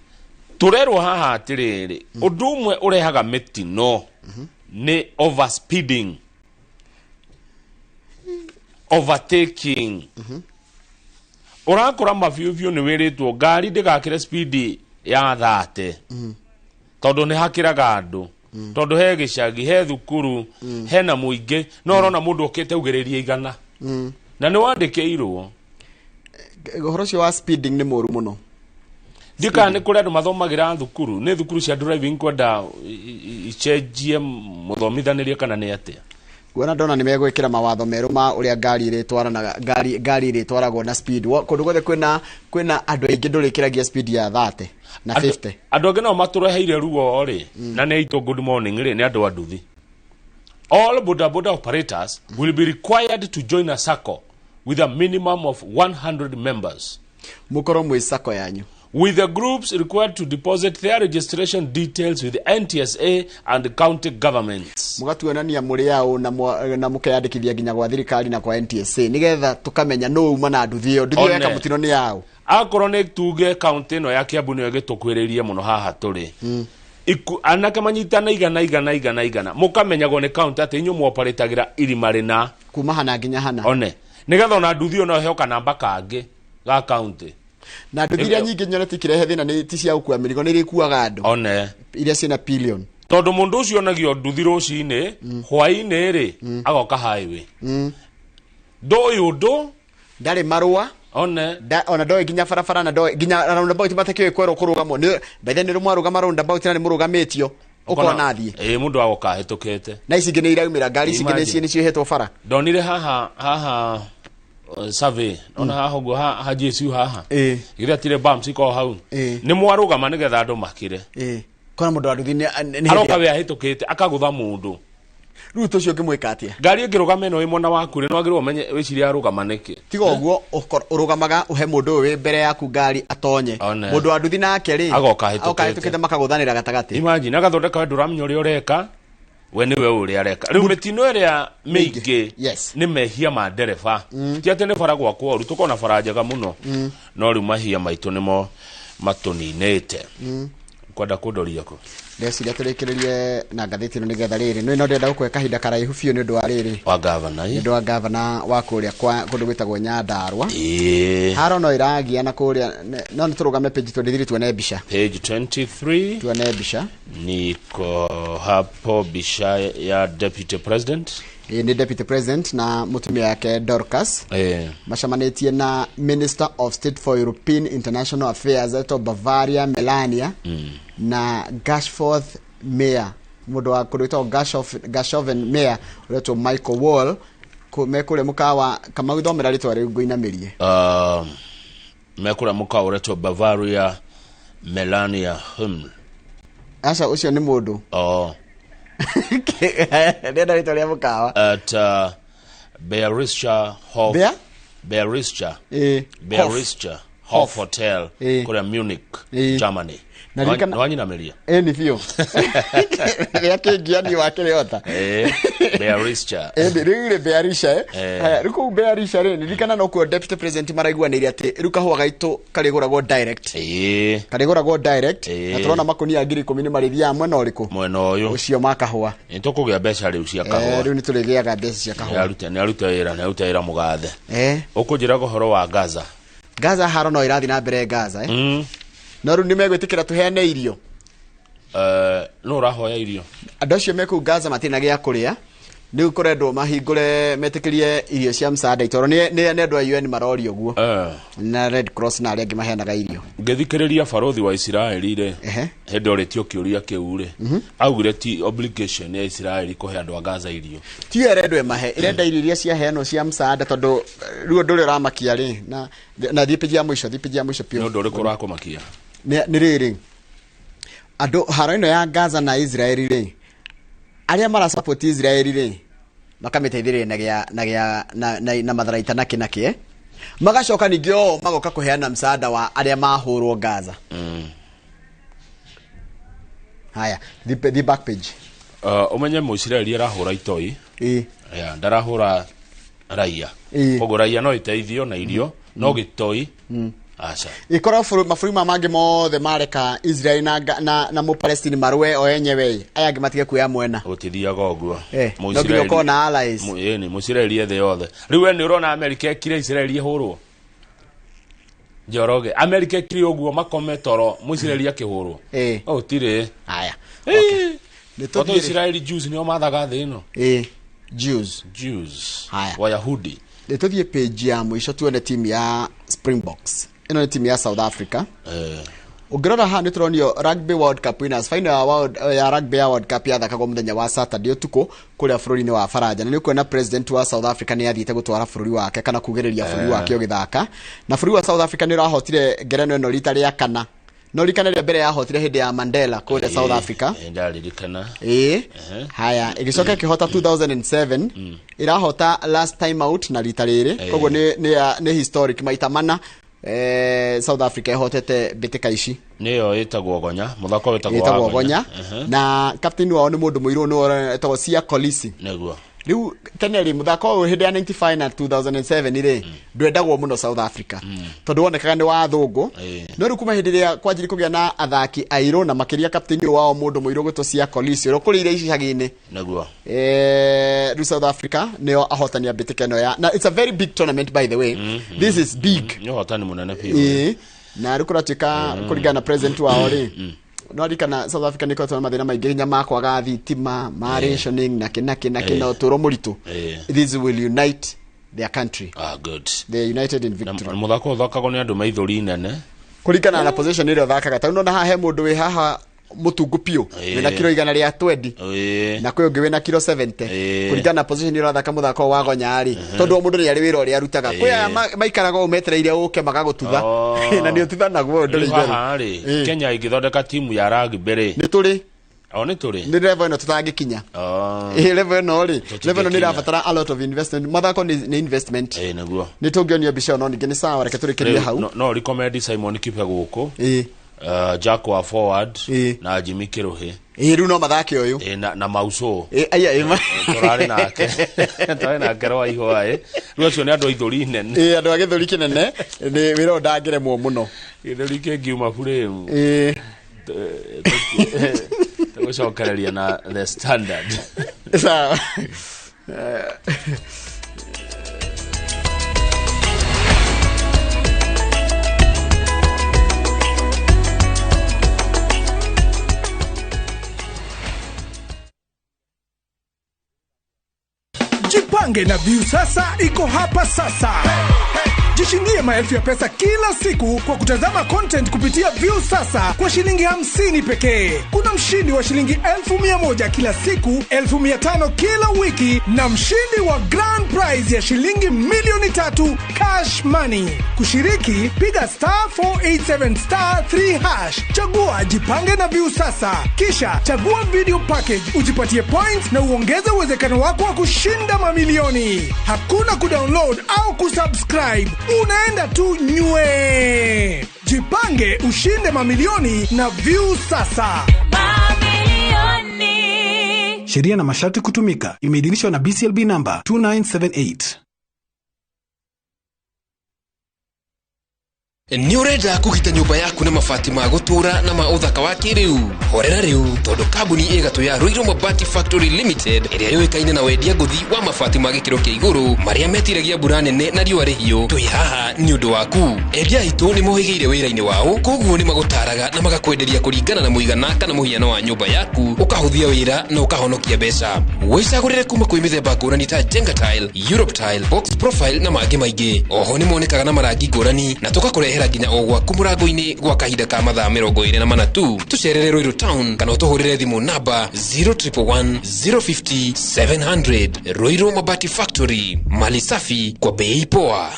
Tũrerwo haha atĩrĩrĩ ũndũ ũmwe ũrehaga mĩtino nĩ overspeeding, overtaking. Ũrakora mabiũ nĩ wĩrĩtwo ngari ndĩgakĩre speed ya 30 tondũ nĩ hakĩraga andũ tondũ he gĩcagi he thukuru hena mũingĩ no ũrona mũndũ ũkĩte ugĩrĩrie 100 na nĩ wandĩkĩirwo. Ũhoro ũcio wa speeding nĩ mũru mũno. Ndika nĩ kũrĩ andũ mathomagĩra thukuru nĩ thukuru cia driving kwenda icenjie mũthomithanĩrie kana nĩ atĩa. Guona ndona nĩ megwĩkĩra mawatho merũ ma ũrĩa ngari ĩrĩtwaranaga ngari ĩrĩtwaragwo na speed. Kũndũ guothe kwĩna andũ aingĩ ndũrĩkĩragia speed ya 30 na 50. Andũ angĩ nao matũreheire ruo rĩ na nĩ aitũ good morning rĩ nĩ andũ a nduthi. All boda boda operators will be required to join a SACCO with a minimum of 100 members. Mukorwo mwĩ SACCO yanyu. With the groups required to deposit their registration details with the NTSA and the county governments. Mugatuonania muri yao na mukeyandikithia nginya gwa thirikari na kwa NTSA nigetha tukamenya no uma na nduthi iyo ya kamutino ni yao. Akorwo ni tuge county ino ya Kiambu niyo ĩgĩtũkuhĩrĩirie mũno haha tũrĩ. Anake manyitana igana mukamenyagwo nĩ county atĩ inyuĩ mwoparĩtagĩra irima rĩna kuma hana nginya hana. One nigetha ona nduthi ĩyo no ĩheo kanamba kangĩ ga county. Na nduthi iria nyingĩ nyonete ikirehe thĩna nĩ ti cia gũkua mĩrigo nĩ irĩkuaga andũ. One iria ciĩna billion. Tondũ mũndũ ũcio onagio nduthi rũcinĩ hwaĩ-inĩ rĩ agoka highway. Ndũĩ ũndũ ndarĩ marũa. One ona ndoĩ nginya barabara na ndoĩ nginya roundabout matakĩũĩ kwerwo kũrũgamwo nĩ by then nĩ mwarũgama roundabout na nĩ mũrũgamĩtio ũkona athiĩ. Ĩĩ mũndũ agoka ahĩtũkĩte. Na ici ingĩ nĩ iraumĩra ngari ici ingĩ nĩ ciĩhetwo bara. Ndonire haha survey ona haha ũguo ha GSU haha githĩ atire bumps ikoragwo hau nĩ mwarũgama nĩgetha andũ makire. Kona mũndũ wa nduthi nĩ aroka we ahĩtũkĩte akagũtha mũndũ. Rĩu tũcio ũngĩmwĩka atĩa? Ngari ĩngĩrũgama ĩno ĩ mwena waku rĩ, nĩwagĩrĩirwo ũmenye wĩcirie arũgama nĩkĩ. Tiga ũguo ũrũgamaga ũhe mũndũ ũyũ wĩ mbere yaku ngari atonye. Mũndũ wa nduthi nake rĩ agoka ahĩtũkĩte makagũthanĩra gatagatĩ. Imagine agathondeka we ndũramenya ũrĩa ũreka we nĩwe ũrĩa areka. Rĩu mĩtino ĩrĩa mĩingĩ nĩ mehia ma ndereba. Ti atĩ nĩ bara gwakwa ũru, tũkoragwo na bara njega mũno. No rĩu mahia maitũ nĩmo matũninĩte. Kwenda kũndoria kũ? Ndeciria tũrĩkĩrĩrie na ngathĩti ĩno nĩgetha rĩrĩ no ndĩrenda gũkũhe kahinda karaihu biũ nĩ ũndũ wa rĩrĩ wa gavana nĩ ũndũ wa gavana wa kũrĩa kwa kũndũ gwĩtagwo Nyandarua. Haro no ĩragia na kũrĩa no nĩ tũrũgame page 23 tuone mbica. Page 23 tuone mbica. Niko hapo mbica ya deputy president. Nĩ deputy president na mũtumia yake Dorcas. Macamanĩtie na Minister of State for European International Affairs etwo Bavaria Melania na Gashforth Mayor mũndũ wa kũndũ gwĩtagwo Gashoven Mayor ũretwo Michael Wall mekũrĩa mũkawa Kamau thomera rĩtwa rĩu ngũinamĩrie. Mekũrĩa mũkawa ũretwo Bavaria Melania Hummel. Aca ũcio nĩ mũndũ. Oh. Ndĩrenda rĩtwa rĩa mũkawa. At Bayerischer Hof. Bayerischer. Bayerischer Hof Hotel kũrĩa Munich, Germany. Nĩwanyinamĩria? Ĩni biũ. Rĩa kĩngiani wa kĩrĩota. Bayerischer. Rĩu rĩ Bayerischer. Rĩu kũu Bayerischer rĩ ndirikana no kuo deputy president maraiguanĩire atĩ rĩu kahũa gaitũ karĩgũragwo direct. Karĩgũragwo direct na tũrona makũnia 10,000 nĩ marĩthiaga mwena ũrĩkũ? Mwena ũyũ. Ũcio ma kahũa. Nĩ tũkũgĩa mbeca rĩu cia kahũa. Rĩu nĩ tũrĩgĩaga mbeca cia kahũa. Nĩ arute wĩra, nĩ arute wĩra mũgathe. Ũkũnjĩra ũhoro wa Gaza. Gaza haro no ĩrathiĩ na mbere Gaza. No rĩu nĩ megwĩtĩkĩra tũheane irio. No ũrahoya irio. Andũ acio me kũu Gaza matirĩ na gĩa kũrĩa. Rĩu kũrendwo mahingũre metĩkĩrie irio cia msaada itoro nĩ andũ a UN marorio ũguo. Na Red Cross na arĩa angĩ maheanaga irio. Ngĩthikĩrĩria barothi wa Isiraeli rĩ hĩndĩ orĩtio kĩũria kĩu rĩ augire ti obligation ya Isiraeli kũhe andũ a Gaza irio. Ti yo ĩrendwo ĩmahe, ĩrenda irio iria ciaheanwo cia msaada tondũ rĩu ũndũ ũrĩa ũramakia rĩ na thiĩ page ya mũico, thiĩ page ya mũico biũ. Nĩ ũndũ ũrĩkũ ũrakũmakia? Nĩ rĩrĩ andũ haro ĩno ya Gaza na Israeli rĩ arĩa marasupport Israeli rĩ makamĩteithĩrĩria na gĩa na gĩa na matharaita na kĩ na kĩ magacoka ningĩ o magoka kũheana msaada wa arĩa mahũrwo Gaza. Haya, the back page. Ũmenye Mũisiraeli arahũra itoi. Ndarahũra raia. Koguo raia no ĩteithio na irio no gĩtoi aca. Ikorwo mabũrũri ma mangĩ mothe mareka Israeli na Mũpalestini marũe o enyewe aya angĩ matige kuoya mwena. Gũtithiaga ũguo. No nginya ũkorwo na allies. Ĩni Mũisiraeli ethe yothe. Rĩu we nĩ ũrona Amerika ĩkire Israeli ĩhũrwo. Njoroge Amerika ĩkire ũguo makome toro Mũisiraeli akĩhũrwo. Gũtirĩ. Haya. Tondũ Israeli Jews nĩo mathaga thĩ ĩno. Jews. Jews. Haya. Wayahudi. Nĩ tũthiĩ page ya mũico tuone timu ya Springboks. Ĩno nĩ timu ya South Africa. Ũngĩrora haha nĩ tũronio Rugby World Cup winners final ya World, ya Rugby ya World Cup yathakagwo mũthenya wa Saturday ũtukũ kũrĩa bũrũri-inĩ wa Faranja, na nĩ ũkuona president wa South Africa nĩ athiĩte gũtwara bũrũri wake kana kugĩrĩria bũrũri wake ũgĩthaka, na bũrũri wa South Africa nĩ ũrahotire ngerenwa ĩno rita rĩa kana, no rikana rĩa mbere yahotire hĩndĩ ya Mandela kũrĩa South Africa. Ndaririkana. Ĩĩ, haya, ĩgĩcoka ĩkĩhota 2007, ĩrahota last time out na rita rĩrĩ, koguo nĩ historic maita mana South Africa ĩhotete mbĩtĩka ici. Nĩyo ĩtagwo gonya, mũthako wĩtagwo ĩtagwo gonya, na captain wao nĩ mũndũ mũirũ, nĩ etagwo Siya Kolisi. Nĩguo. Rĩu tene rĩ, mũthako ũyũ hĩndĩ ya 95 na 2007 rĩ, ndwendagwo mũno South Africa tondũ wonekaga nĩ wa athũngũ, no rĩu kuma hĩndĩ ĩrĩa kwanjiri kũgĩa na athaki airũ na makĩria captain ũyũ wao mũndũ mũirũ gwĩtwo Siya Kolisi ũrĩa ũkũrĩire icagi-inĩ. Nĩguo. Rĩu South Africa nĩo ahotani a mbĩtĩka ĩno ya, na it's a very big tournament by the way. This is big. Nĩ ũhotani mũnene biũ. Na rĩu kũratuĩka kũringana na president wao rĩ, no ririkana South Africa nĩ ĩkoretwo na mathĩna maingĩ nginya ma kwaga thitima, ma rationing na kĩ na kĩ na kĩ, na ũtũũro mũritũ. This will unite their country. Ah, good. They are united in victory. Na mũthako ũthakagwo nĩ andũ maithũri nene kũringana na position ĩrĩa ũthakaga. Tarĩu nona haha he mũndũ wĩ haha mũtungu piũ wĩna kiro 120, na kwĩ ũngĩ wĩna kiro 70, kũringana na position ĩrĩa ũrathaka mũthako wa gonya rĩ, tondũ o mũndũ nĩ arĩ wĩra ũrĩa arutaga. Kwĩ aya maikaraga ũũ metereire ũke magagũtutha, na nĩ ũtuthanagwo ndũrĩ itherũ. Haha rĩ, Kenya ĩngĩthondeka timu ya rugby rĩ, nĩ tũrĩ o nĩ tũrĩ nĩ level ĩno tũtangĩkinya. Level ĩno rĩ, level ĩno nĩ ĩrabatara a lot of investment. Mathako nĩ investment. Nĩguo. Nĩ tũngĩonio mbica ĩyo, no ningĩ nĩ sawa, reke tũrĩkĩrie hau. No recommend Simon Kibe gũkũ, Jack wa forward na Jimmy Kiruhi. Rĩu no mathake ũyũ na Mauso. Aya tũrarĩ nake, tũrarĩ nake rwa ihũa. Rĩu acio nĩ andũ a ithũri nene. Andũ a gĩthũri kĩnene, nĩ wĩra ũyũ ndangĩremwo mũno. Gĩthũri kĩngiuma burĩmu tũgũcokereria na The Standard. Sawa. Jipange na Viusasa iko hapa sasa. Jishindie maelfu ya pesa kila siku kwa kutazama content kupitia Viusasa kwa shilingi 50 pekee. Kuna mshindi wa shilingi 1,100 kila siku, 1,500 kila wiki, na mshindi wa grand prize ya shilingi 3,000,000 cash money. Kushiriki, piga *487*3#. Chagua Jipange na Viusasa, kisha chagua video package, ujipatie points na uongeze uwezekano wako wa kushinda mamilioni. Hakuna kudownload au kusubscribe, unaenda tu nywe. Jipange ushinde mamilioni na Viusasa. Mamilioni. Sheria na masharti kutumika. Imeidhinishwa na BCLB number 2978. Nĩ ũrenda kũgita nyũmba yaku na mabati ma gũtũũra na ma ũthaka wa kĩrĩu? Horera rĩu, tondũ kambuni ĩgatũ ya Ruiru Mabati Factory Limited ĩrĩa yũĩkaine na wendia ngũthi wa mabati ma gĩkĩro kĩa igũrũ marĩa metiragia mbura nene na riũa rĩhiũ, twĩ haha nĩ ũndũ waku. Endia aitũ nĩ mohĩgĩire wĩra-inĩ wao, koguo nĩ magũtaraga na magakwenderia kũringana na mũigana kana mũhiano wa nyũmba yaku, ũkahũthia wĩra na ũkahonokia mbeca. Wĩcagũrĩre kuma kwĩ mĩthemba ngũrani ta Jenga Tile, Europe Tile, Box Profile na mangĩ maingĩ. Oho nĩ monekaga na marangi ngũrani na tũkakũrehera nginya o gwaku mũrango-inĩ gwa kahinda ka mathaa 24 tu. Tũcerere Ruiru Town kana ũtũhũrĩre thimũ namba 0111 050 700. Ruiru Mabati Factory, mali safi kwa bei poa.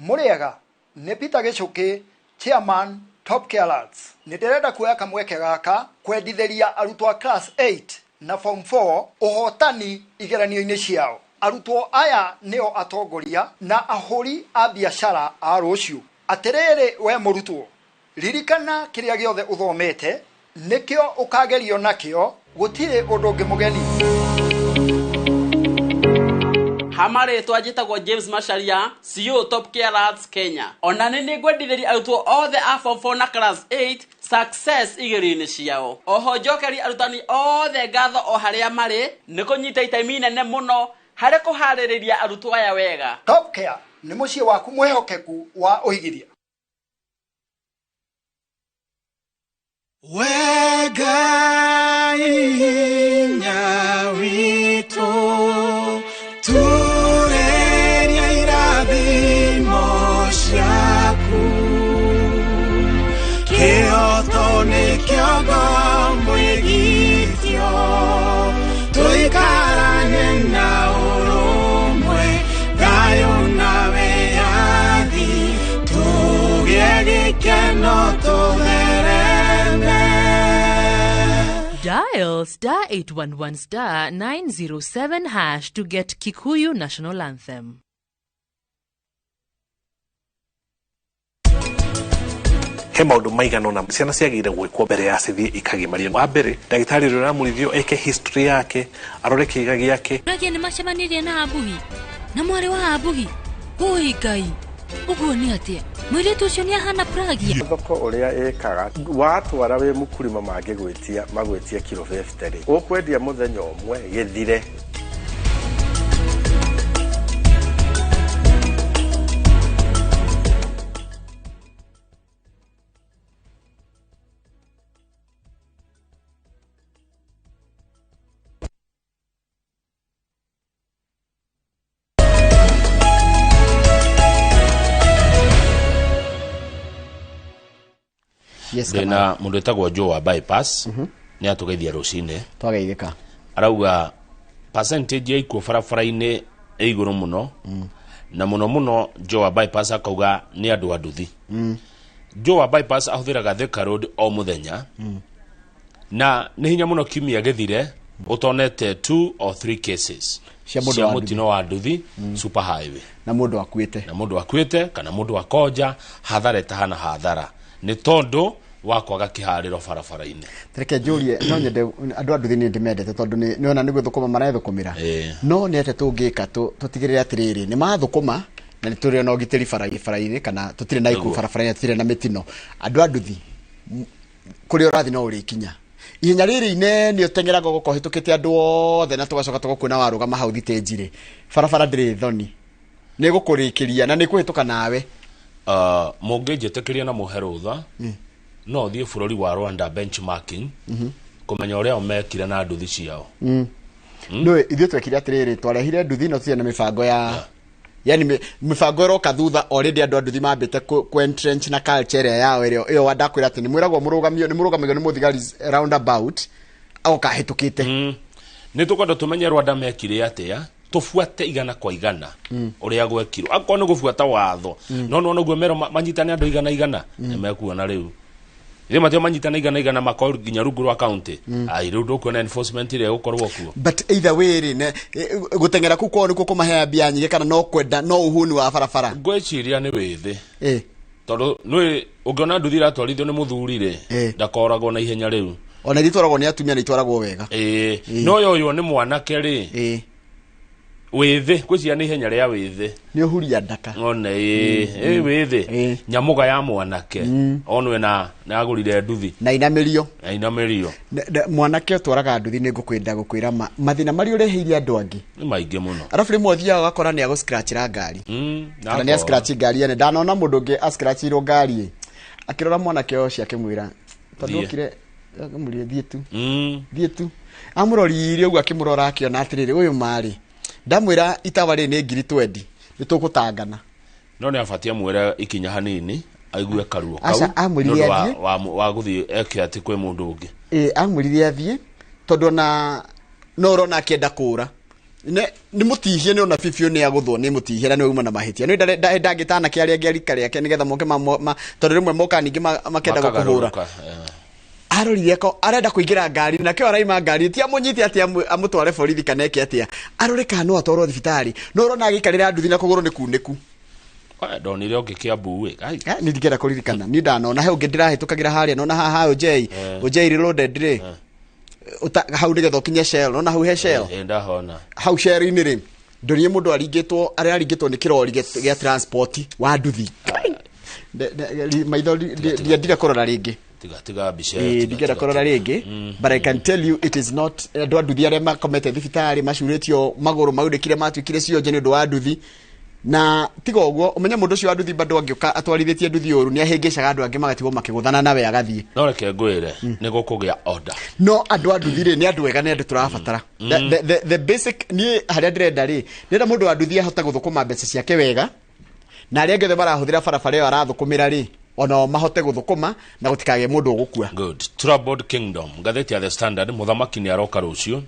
Mũrĩega, nĩ Peter Gĩchũkĩ, chairman Top Care Arts. Nĩ ndĩrenda kuoya kamweke gaka kwendithĩria arutwo a class 8 na form 4 ũhotani igeranio-inĩ ciao. Arutwo aya nĩo atongoria na ahũri a biacara a rũciũ. Atĩrĩrĩ we mũrutwo, ririkana kĩrĩa gĩothe ũthomete nĩkĩo ũkagerio nakĩo, gũtirĩ ũndũ ũngĩ mũgeni. Hamarĩtwa njĩtagwo James Macharia, CEO Top Care Arts Kenya. Ona nĩ nĩngwendithĩria arutwo othe a form 4 na class 8 success igerio-inĩ ciao. Oho njokeria arutani othe ngatho o harĩa marĩ nĩ kũnyita itemi inene mũno harĩ kũharĩrĩria arutwo aya wega. Top Care nĩ mũciĩ waku mwĩhokeku wa ũigithia. Wega inya witũ tureria irathimo ciaku. Dial star 811 star 907 hash to get Kikuyu National Anthem. He maundu maigana ona ciana ciagĩrĩire gwĩkwo mbere ya cithiĩ ikagimario. Wa mbere, ndagĩtarĩ ũrĩa ũramũrithio eke history yake, arore kĩĩga gĩake. Ragia nĩ macemanirie na Abuhi na mwarĩ wa Abuhi. Ũi Ngai, ũguo nĩ atĩa? Mũirĩtu ũcio nĩ ahana Pragia. Thoko ũrĩa ĩkaga watwara wĩ mũkurima mangĩgwĩtia magwĩtie kiro 50 rĩ, ũkwendia mũthenya ũmwe gĩthire. Yes, ndina mundu etagwo Joe wa bypass ni atugeithia rucini twageithika. Arauga percentage ya ikuo barabara-inĩ ĩ igũrũ mũno, na mũno mũno Joe wa bypass akauga nĩ andũ a nduthi. Joe wa bypass ahũthĩraga Thika Road o mũthenya, na nĩ hinya mũno kiumia gĩthire ũtonete 2 or 3 cases cia mũndũ cia wa nduthi. mũtino wa nduthi super highway, na mũndũ akuĩte, na mũndũ akuĩte kana mũndũ akonja hathara ĩtahana hathara nĩ tondũ wa kwaga kĩharĩro barabara-inĩ. Reke njũrie, no nyende andũ a nduthi nĩ ndĩmendete tondũ nĩ ona nĩ gwĩthũkũma marethũkũmĩra, no nĩ atĩa tũngĩka tũtigĩrĩre atĩrĩrĩ nĩ mathũkũma na nĩ tũrĩ na ũgitĩri barabara-inĩ kana tũtirĩ na ikuũ Nĩguo. barabara-inĩ, tũtirĩ na mĩtino. Andũ a nduthi kũrĩa ũrathiĩ no ũrĩkinya ihenya rĩrĩ inene ũteng'eraga ũgoka ũhĩtũkĩte andũ othe na tũgacoka tũgakuona warũgama hau thitĩnji rĩ, barabara ndĩrĩ thoni, nĩ ĩgũkũrĩkĩria na nĩ ĩkũhĩtũka nawe. Mũngĩnjĩtĩkĩria na mũhe rũtha, no thiĩ bũrũri wa Rwanda benchmarking kũmenya ũrĩa o mekire na nduthi ciao. Nĩ ithuĩ twekire atĩrĩrĩ, twarehire nduthi no tũtirĩ na mĩbango ya yani mĩbango ĩroka thutha. Already andũ a nduthi mambĩte ku entrench na culture ĩrĩa yao ĩrĩa ĩyo wandakwĩra atĩ nĩ mwĩragwo mũrũgamio nĩ mũrũgamagio nĩ mũthigari roundabout agoka ahĩtũkĩte. Nĩ tũkwenda tũmenye Rwanda mekire atĩa, tũbuate igana kwa igana ũrĩa gwekirwo, akorwo nĩ gũbuata watho. No nĩwona ũguo merwo manyitane andũ igana igana, nĩ mekuona rĩu rĩu matio manyitane igana igana makorwo nginya rungu rwa county. Ai, rĩu ndũkuona enforcement ĩrĩa ĩgũkorwo kuo. But either way rĩ, gũteng'era kũu kwao nĩkuo kũmaheaga mbia nyingĩ kana no kwenda no ũhuni wa barabara? Ngwĩciria nĩ wĩthĩ, tondũ nĩ ũngĩona nduthi iratwarithio nĩ mũthuri rĩ, ndakoragwo na ihenya rĩu. Ona iria itwaragwo nĩ atumia nĩ itwaragwo wega. Ĩĩ, no ũyũ nĩ mwanake rĩ, wĩthĩ, ngwĩciria nĩ ihenya rĩa wĩthĩ. Nĩ ũhuria ndaka. One ĩĩ ĩ wĩthĩ nyamũga ya mwanake onwe na nagũrire nduthi na inamĩrio. Na inamĩrio. Mwanake ũtwaraga nduthi nĩ ngũkwenda gũkwĩra mathĩna marĩa ũreheire andũ angĩ nĩ maingĩ mũno. Arabu rĩmwe ũthiaga ũgakora nĩ agũscratchĩra ngari kana nĩ Akora. ascratch ngari ene. Ndanona mũndũ ũngĩ ascratchirwo ngari ĩ, akĩrora mwanake ũcio akĩmwĩra tondũ Thiĩ. okire akĩmũria thiĩ tu, thiĩ tu. Amũroririe ũguo akĩmũrora akĩona atĩrĩrĩ ũyũ marĩ ndamwĩra itawa rĩrĩ nĩ ngiri twendi nĩ tũgũtangana. No nĩ abatie amwĩre ikinya hanini aigue karuo kau Aca, amwĩrire nĩ ũndũ athiĩ. wa gũthiĩ eke atĩ kwĩ mũndũ ũngĩ. Ĩ, amwĩrire athiĩ tondũ ona no ũrona akĩenda kũra nĩ mũtihie nĩ ona bibiũ nĩ agũthwo nĩ mũtihie na nĩ auma na mahĩtia nĩ ndangĩtana kĩ arĩa angĩ a rika rĩake nĩgetha moke tondũ rĩmwe moka ningĩ makenda gũkũhũra. Makagarũrũka, Arorire ko arenda kũingĩra ngari nakĩo araima ngari ti amũnyite atĩ amũtware borithi kana eke atĩa, arore kana no atwarwo thibitarĩ no ũrona agĩikarĩra nduthi na kũgũrũ nĩ kunĩku. Ndonire ũngĩ Kiambu ĩ. Ai. Nĩ ndingĩenda kũririkana niĩ ndanona he ũngĩ ndĩrahĩtũkagĩra harĩa nona haha ũnjei ũnjei reloaded rĩ, hau nĩgetha ũkinye Shell, nona hau he Shell. Ndahona. Hau Shell-inĩ rĩ, ndonire mũndũ aringĩtwo arĩa nĩ kĩrori gĩa transport wa nduthi. Maitho ndiendire kũrora rĩngĩ. Tiga tiga mbica ĩyo, Ĩĩ, tiga, ndingĩenda tiga, kũrora tiga. rĩngĩ. But I can tell you it is not andũ a nduthi arĩa makomete thibitarĩ macurĩtio magũrũ maunĩkire matuĩkire cionje nĩ ũndũ wa nduthi. Na tiga ũguo ũmenye mũndũ ũcio wa nduthi bado angĩũka atwarithĩtie nduthi ũru nĩ ahĩngĩcaga andũ angĩ magatigwo makĩgũthana nawe agathiĩ. No reke ngwĩre nĩ gũkũgĩa order. No andũ a nduthi rĩ nĩ andũ ega, nĩ andũ tũrabatara. The basic niĩ harĩa ndĩrenda rĩ, ndĩrenda mũndũ wa nduthi ahote gũthũkũma mbeca ciake wega na arĩa angĩ othe marahũthĩra barabara ĩyo arathũkũmĩra rĩ onao mahote gũthũkũma na gũtikagĩe mũndũ ũgũkua. Good. Troubled Kingdom, ngathĩti ya The Standard, mũthamaki nĩ aroka rũciũ,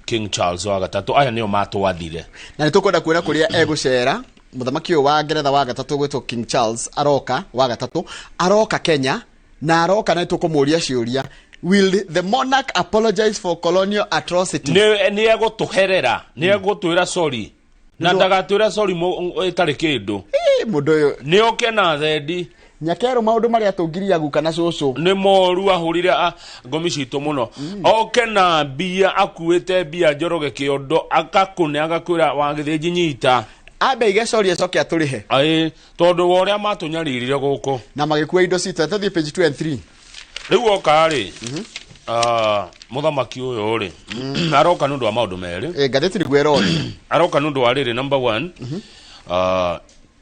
King Charles wa gatatũ, aya nĩo matwathire. Na nĩ tũkwenda kuona kũrĩa egũcera mũthamaki ũyũ wa Ngeretha wa gatatũ gwĩtwo King Charles aroka wa gatatũ aroka Kenya na aroka na nĩ tũkũmũria ciũria. Will the monarch apologize for colonial atrocities? Nĩ egũtũherera, nĩ egũtwĩra sorry, na ndagatwĩra sorry ĩtarĩ kĩndũ. Mũndũ ũyũ nĩ oke na thendi. Nyakerũ maũndũ marĩa tũngiria guka na cũcũ nĩ moru, ahũrire ngomi citũ mũno. Oke na mbia, akuĩte mbia Njoroge kĩondo, akakũne, agakwĩra wagĩthĩnji nyita. Ambe ige sorry, acoke atũrĩhe. Ĩĩ, tondũ wa ũrĩa matũnyaririre gũkũ na magĩkua indo citũ. Tũthiĩ page 2 and 3. Rĩu oka rĩ, mũthamaki ũyũ rĩ, aroka nĩ ũndũ wa maũndũ merĩ. Ngathĩti nĩguo ĩroria. Aroka nĩ ũndũ wa rĩrĩ, number one,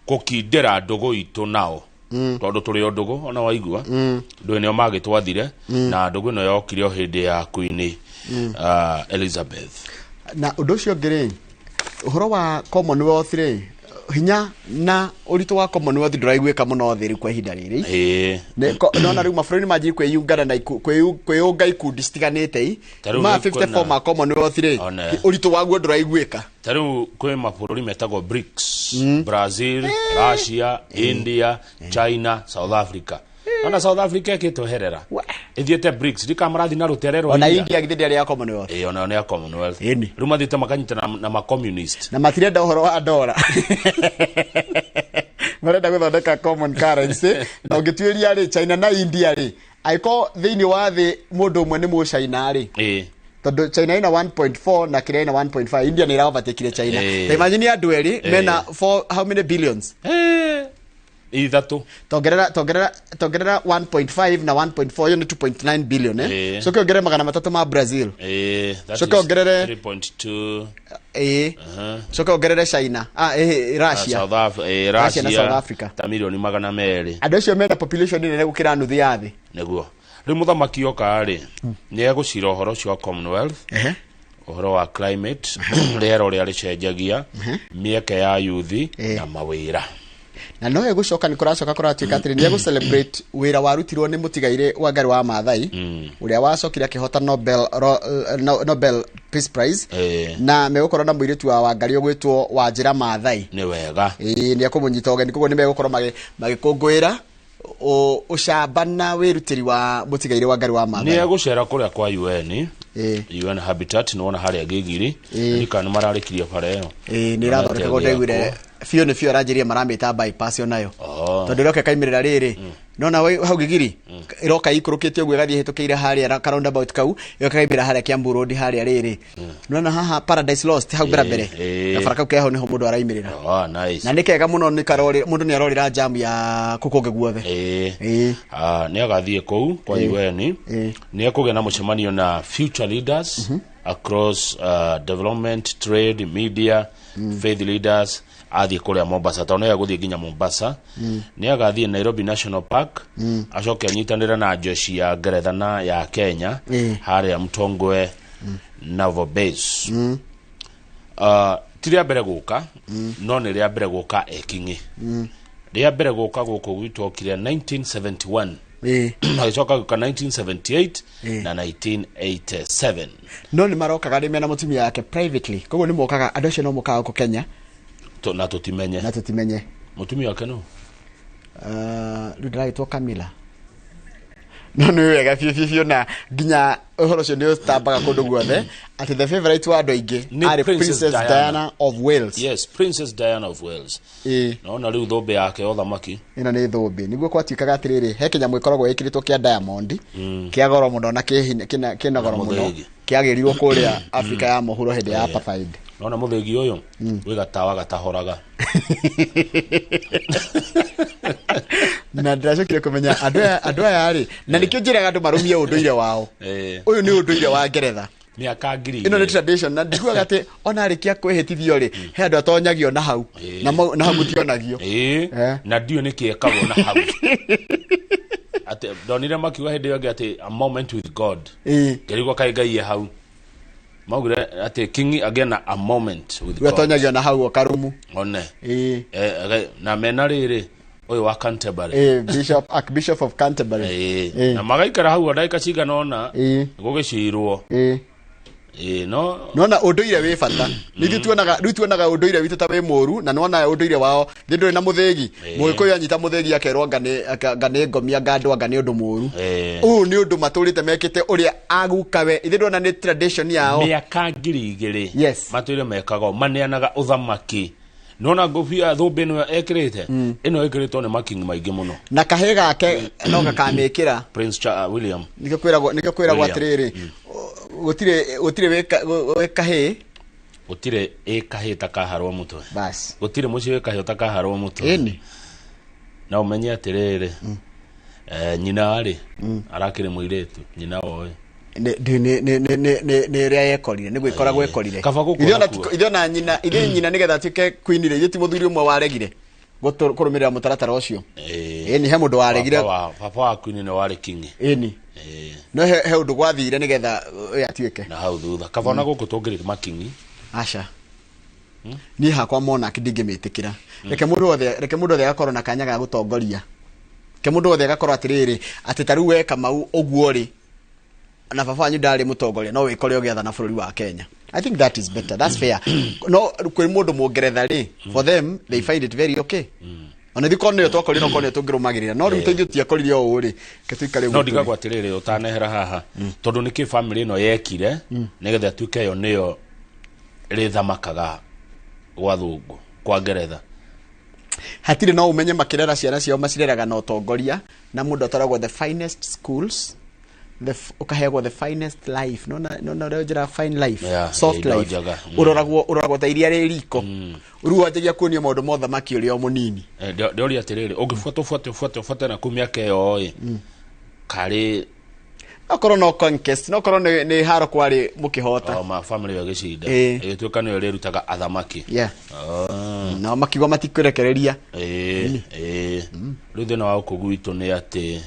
gũkindĩra ndũgũ itũ nao, tondũ tũrĩ o ndũgũ ona waigua ndũĩ nĩo magĩtwathire, na ndũgũ ĩno yokire o hĩndĩ ya Queen Elizabeth. Na ũndũ ũcio ũngĩ rĩ, ũhoro wa Commonwealth rĩ, hinya na ũritũ wa Commonwealth ndũraiguĩka mũno thĩ rĩu kwa ihinda rĩrĩ. Nona rĩu mabũrũri nĩ manjirie kwĩyungana na kwĩyũnga ikundi citiganĩte i Ta rĩu ma nĩ 54 kwĩna- ma Commonwealth rĩ, One. ũritũ waguo ndũraiguĩka. Ta rĩu kwĩ mabũrũri metagwo BRICS: Brazil, Russia, India, China, South Africa. Ona South Africa ĩkĩtweherera, ĩthiĩte BRICS, ndikamarathiĩ na rũtere rwa Ona India. India githĩ ndĩarĩ ya Commonwealth? Ĩĩ, onayo nĩ ya Commonwealth. Ĩni. Rĩu mathiĩte makanyita na macommunist. Na matirenda ũhoro wa ndora, marenda gũthondeka common currency. Na ũngĩtuĩria rĩ, China na India rĩ, angĩkorwo thĩinĩ wa thĩ mũndũ ũmwe nĩ mũcaina rĩ, tondũ China ina 1.4 na kĩrĩa ina 1.5, India nĩ ĩraovertakire China. Ta imagine andũ erĩ mena four, how many billions? 3. Tongerera 1.5 na 1.4, iyo nĩ 2.9 billion, eh? Coke ongerere 300 ma Brazil. That Coke is ongerere 3.2. Coke ongerere China, Russia. South Russia na Russia, South Africa. Ta milioni 200. Andũ acio mena population nene gũkĩra nuthu ya thĩ. Nĩguo rĩu mũthamaki oka rĩ, nĩ egũcira ũhoro ũcio wa Commonwealth, ũhoro wa climate, rĩera ũrĩa rĩcenjagia, mĩeke ya yuthi na mawĩra. Na no egũcoka, nĩ kũracoka kũratuĩka atĩrĩ, nĩ egũ celebrate wĩra warutirwo nĩ mũtigairĩ Wangari wa Maathai, ũrĩa wacokire akĩhota Nobel Peace Prize, na megũkorwo na mũirĩtu wa Wangari ũgwĩtwo Wanjĩra Maathai. Nĩ wega. Ĩĩ, nĩ ekũmũnyita ũgeni, koguo nĩ megũkorwo magĩkũngũĩra ũcamba na wĩrutĩri wa mũtigairĩ Wangari wa Nĩ Maathai. egũcera kũrĩa kwa UN, UN Habitat, nĩ wona harĩa Gĩgiri ndikana nĩ mararĩkirie bara ĩyo. Ĩĩ, nĩ ĩrathondekagwo, ndaiguire biũ nĩ biũ aranjĩrie maramĩta bypass onayo, tondũ ĩroka ĩkaimĩrĩra rĩrĩ nona hau Gĩgiri, ĩroka ikũrũkĩte ũguo, ĩgathiĩ ĩhĩtũkĩire harĩa ka roundabout kau, ĩroka ĩkaimĩrĩra harĩa Kiambu Road harĩa rĩrĩ nona haha Paradise Lost hau mbere mbere, gabara kau keho nĩho mũndũ araimĩrĩra. Oh, nice. Na nĩ kega mũno, nĩ karorĩ mũndũ nĩ arorĩra jam ya kũu kũngĩ guothe. Ah, nĩ agathiĩ kũu kwa UN, nĩ ekũgĩa na mũcemanio na future leaders across development, trade, media, faith leaders. Athiĩ kũrĩa Mombasa, tondũ nĩ egũthiĩ nginya Mombasa. Nĩ agathiĩ Nairobi National Park, acoke anyitanĩre na jeshi ya Ngeretha na ya Kenya harĩa Mtongwe Naval Base. Ti rĩa mbere gũka, no nĩ rĩa mbere gũka eking'i. Rĩa mbere gũka gũkũ gwitũ okire 1971, agĩcoka gũka 1978 na 1987. No nĩ marokaga rĩ mena mũtumia wake privately, koguo nĩ mokaga, andũ acio no mokaga gũkũ Kenya. Na tũtimenye. Na tũtimenye. Mũtumia wake no Rĩu ndĩragĩtwo Camilla, no nĩ wega biũ biũ biũ, na nginya ũhoro ũcio nĩ ũtambaga kũndũ guothe atĩ the favorite wa andũ aingĩ Nĩ arĩ Princess Princess Diana. Diana of Wales. Yes, Princess Diana of Wales. Naona rĩu thũmbĩ yake ya ũthamaki. Ĩno nĩ thũmbĩ, nĩguo gwatuĩkaga atĩrĩrĩ, he kĩnyamũ ĩkoragwo ĩkĩrĩtwo kĩa diamond, kĩa goro mũno na kĩna goro mũno, Mũthĩgi. kĩagĩrirwo kũrĩa Afrika ya mũhuro hĩndĩ ya apartheid. Naona mũthĩgi ũyũ wĩ gatawa gatahoraga. Na ndĩracokire kũmenya andũ aya rĩ, na nĩkĩo njĩraga andũ marũmie ũndũire wao. Ũyũ nĩ ũndũire wa Ngeretha. Mĩaka ngiri Ĩno nĩ igĩrĩ. tradition, na ndiguaga atĩ ona arĩkia kwĩhĩtithio rĩ, he andũ atonyagio na hau, na hau mũtionagio. Ĩĩ, na ndiũĩ nĩkĩ ekagwo na hau, atĩ ndonire makiuga hĩndĩ ĩyo ĩngĩ atĩ a moment with God. Ngĩrigwo kaĩ Ngai e hau, maugire atĩ king agĩa na a moment with Rĩu God. atonyagio na hau o karumu. One. Na mena rĩrĩ ũyũ wa Canterbury. Bishop, Archbishop of Canterbury. Na magaikara hau ndagĩka cigana ũna gũgĩcirwo. No nona ũndũire wĩ bata. Nithuĩ tuonaga rĩu tuonaga ũndũire witũ ta wĩ mũru, na nona ũndũire wao thĩ ndũrĩ na mũthĩgi. Mũgĩkũyũ anyita mũthĩgi akerwo anga nĩ ngomi, anga andũ, anga nĩ ũndũ mũru. Ũũ nĩ ũndũ matũrĩte mekĩte ũrĩa agukawe. Ithuĩ ndona nĩ tradition yao. Mĩaka 2000. Yes. Matũire mekaga ũũ, maneanaga ũthamaki. Nona ngũbia thũmbĩ ĩno ekĩrĩte, ĩno ĩkĩrĩtwo nĩ making maingĩ mũno. Na kahĩ gake no gakamĩkĩra. Prince William. Nĩkĩo kwĩragwo atĩrĩrĩ, gũtirĩ wĩ kahĩ. Gũtirĩ ĩ kahĩ takaharwo mũtwe. Bas. Gũtirĩ mũciĩ wĩ kahĩ ũtakaharwo mũtwe. Ĩni. Na ũmenye atĩrĩrĩ, nyina rĩ, arakĩrĩ mũirĩtu, nyina woĩ. Nĩ ĩrĩa yekorire, nĩ gwĩkora gwekorire. Ithuĩ ona nyina, ithuĩ nyina nĩgetha atuĩke queen rĩ, ithuĩ ti mũthuri ũmwe waregire kũrũmĩrĩra mũtaratara ũcio. Ĩni, he mũndũ waregire. Baba wa queen nĩ warĩ king. Ĩni. No he ũndũ gwathire nĩgetha atuĩke. Na hau thutha. Kaba ona gũkũ tũngĩrĩ makingi. Aca. Niĩ hakwa monarch ndingĩmĩtĩkĩra. Reke mũndũ wothe agakorwo na kanya ga gũtongoria. Reke mũndũ wothe agakorwo atĩrĩrĩ, atĩ ta rĩu we Kamau ũguo rĩ, na baba wanyu ndarĩ mũtongoria, no wĩkore ũgĩathana bũrũri wa Kenya. I think that is better. That's fair. No kwĩ mũndũ mũngeretha rĩ, for them they find it very okay. Ona ithuĩ korwo nĩyo twakorire, no korwo nĩyo tũngĩrũmagĩrĩra. No rĩu ithuĩ tũtiakorire o ũũ rĩ, reke tũikare ũguo. No ndigagwo atĩrĩrĩ, ũtanehera haha, tondũ nĩkĩ family ĩno yekire nĩgetha ĩtuĩke yo nĩyo ĩrĩthamakaga gwa thũngũ, kwa ngeretha. Hatirĩ no ũmenye makĩrera ciana ciao macireraga na ũtongoria, na mũndũ atwaragwo the finest schools, ũkaheagwo the finest life. Nona ũrĩa njĩra fine life, soft life. Ũroragwo ta iria rĩ riko. Rĩu wanjagia kuonio maũndũ ma ũthamaki ũrĩa o mũnini. Ndĩroria atĩrĩrĩ, ũngĩbuata ũbuate na kũu mĩaka ĩyo ĩ, karĩ okorwo no conquest, no korwo nĩ haro kwarĩ mũkĩhota. Ma family ĩyo ĩgĩcinda. Ĩgĩtuĩka nĩyo ĩrĩrutaga athamaki. Yeah. No makiuga matikũrekereria. Rĩu thĩna wa gũkũ gwitũ nĩ atĩ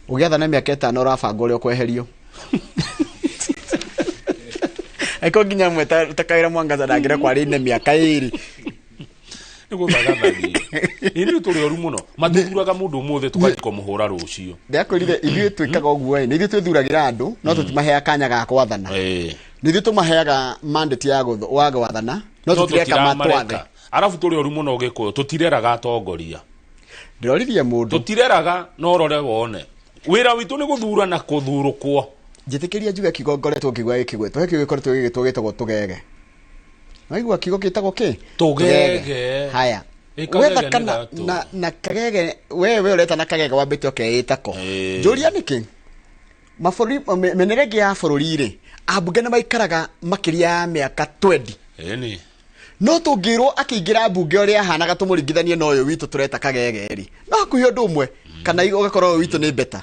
ũgĩathana mĩaka 5 ũrabanga ũrĩa ũkweherio. Aiko nginya mwe ta Kawĩra Mwangaza ndangĩra kwarĩ ine mĩaka 2. Nĩ gũthagathagi. Ithuĩ tũrĩ oru mũno. Mathuthuraga mũndũ ũmũthĩ tũgathiĩ kũmũhũra rũciũ. Ndakwĩrire ithuĩ twĩkaga ũguo ĩ, nĩ ithuĩ twĩthuragĩra andũ, no tũtimaheaga kanya ga gwathana. Nĩ ithuĩ tũmaheaga mandate ya wa gwathana, no tũtireka matwathe. Arabu tũrĩ oru mũno Gĩkũyũ, tũtireraga atongoria. Ndĩroririe mũndũ. Tũtireraga no ũrore wone. Wĩra witũ nĩ gũthura na kũthurũkwo. Njĩtĩkĩria njuge kiugo ngoretwo ngĩigua gĩkĩgwetwo. He kiugo gĩkoretwo gĩgĩtwo gĩtagwo tũgege. Waigua kiugo gĩtagwo kĩ? Tũgege. Haya. Wetha kana na kagege, wewe ũreta na kagege wambĩte ũkeĩta ko. Njũria nĩkĩ? Mabũrũri mĩnene ĩngĩ ya bũrũri rĩ, ambunge nĩ maikaraga makĩria ya mĩaka 20. Ĩni. No tũngĩrwo akĩingĩra mbunge ũrĩa ahanaga tũmũringithanie na ũyũ witũ tũreta kagege rĩ, no hakuhĩ ũndũ ũmwe, kana ũgakorwo ũyũ witũ nĩ better.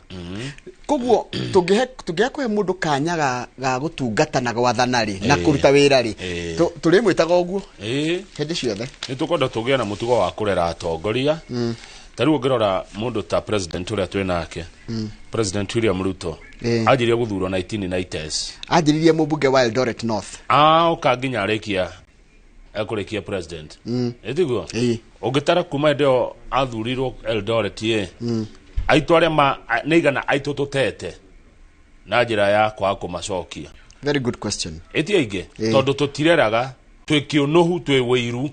Koguo tũngĩaga kũhe mũndũ kanya ga gũtungata na gwathana rĩ, na kũruta wĩra rĩ, tũrĩmwĩtaga ũguo hĩndĩ ciothe. Nĩ tũkwenda tũgĩe na mũtugo wa kũrera atongoria. Ta rĩu ũngĩrora mũndũ ta president ũrĩa twĩ nake, President William Ruto, anjirie gũthurwo 1990s. Anjĩrĩrie mũmbunge wa Eldoret North. Oka nginya arĩkia ekũrĩkia president. Ĩtiguo? Ũngĩtara kuma hĩndĩ ĩyo athurirwo Eldoret ĩ, aitũ arĩa nĩ igana aitũ tũtete na njĩra ya kwaga kũmacokia. Very good question. Ĩti aingĩ, tondũ tũtireraga, twĩ kĩũnũhu, twĩ wĩiru.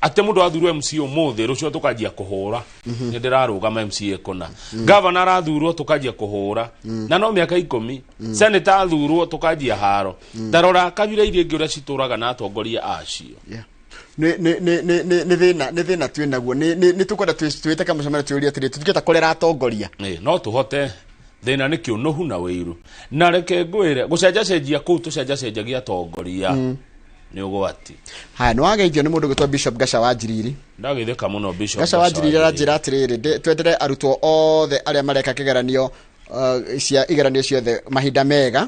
Atĩ mũndũ athurwo MC ũmũthĩ, rũciũ tũkanjia kũhũra. Nĩ ndĩrarũgama MC kũna. Governor arathurwo tũkanjia kũhũra. Na no mĩaka 10. Senator athurwo tũkanjia haro. Tarora kabira iria ingĩ ũrĩa citũraga na atongoria acio. Nĩ thĩna twĩ naguo. Nĩ tũkwenda twĩte kamũcemanio twĩũrie atĩrĩ, tũtingĩhota kũrera atongoria. No tũhote. Thĩna nĩ kĩũnũhu na wĩiru. Na reke ngwĩre, gũcenjacenjia kũu tũcenjacenjagia atongoria. Nĩ ũgwati. Haya, nĩ wageithio nĩ mũndũ gwĩtwo Bishop Gaca wa Njiriri. Ndagĩtheka mũno Bishop Gaca wa Njiriri aranjĩra atĩrĩrĩ, twendere arutwo othe arĩa mareka kĩgeranio cia igeranio ciothe mahinda mega.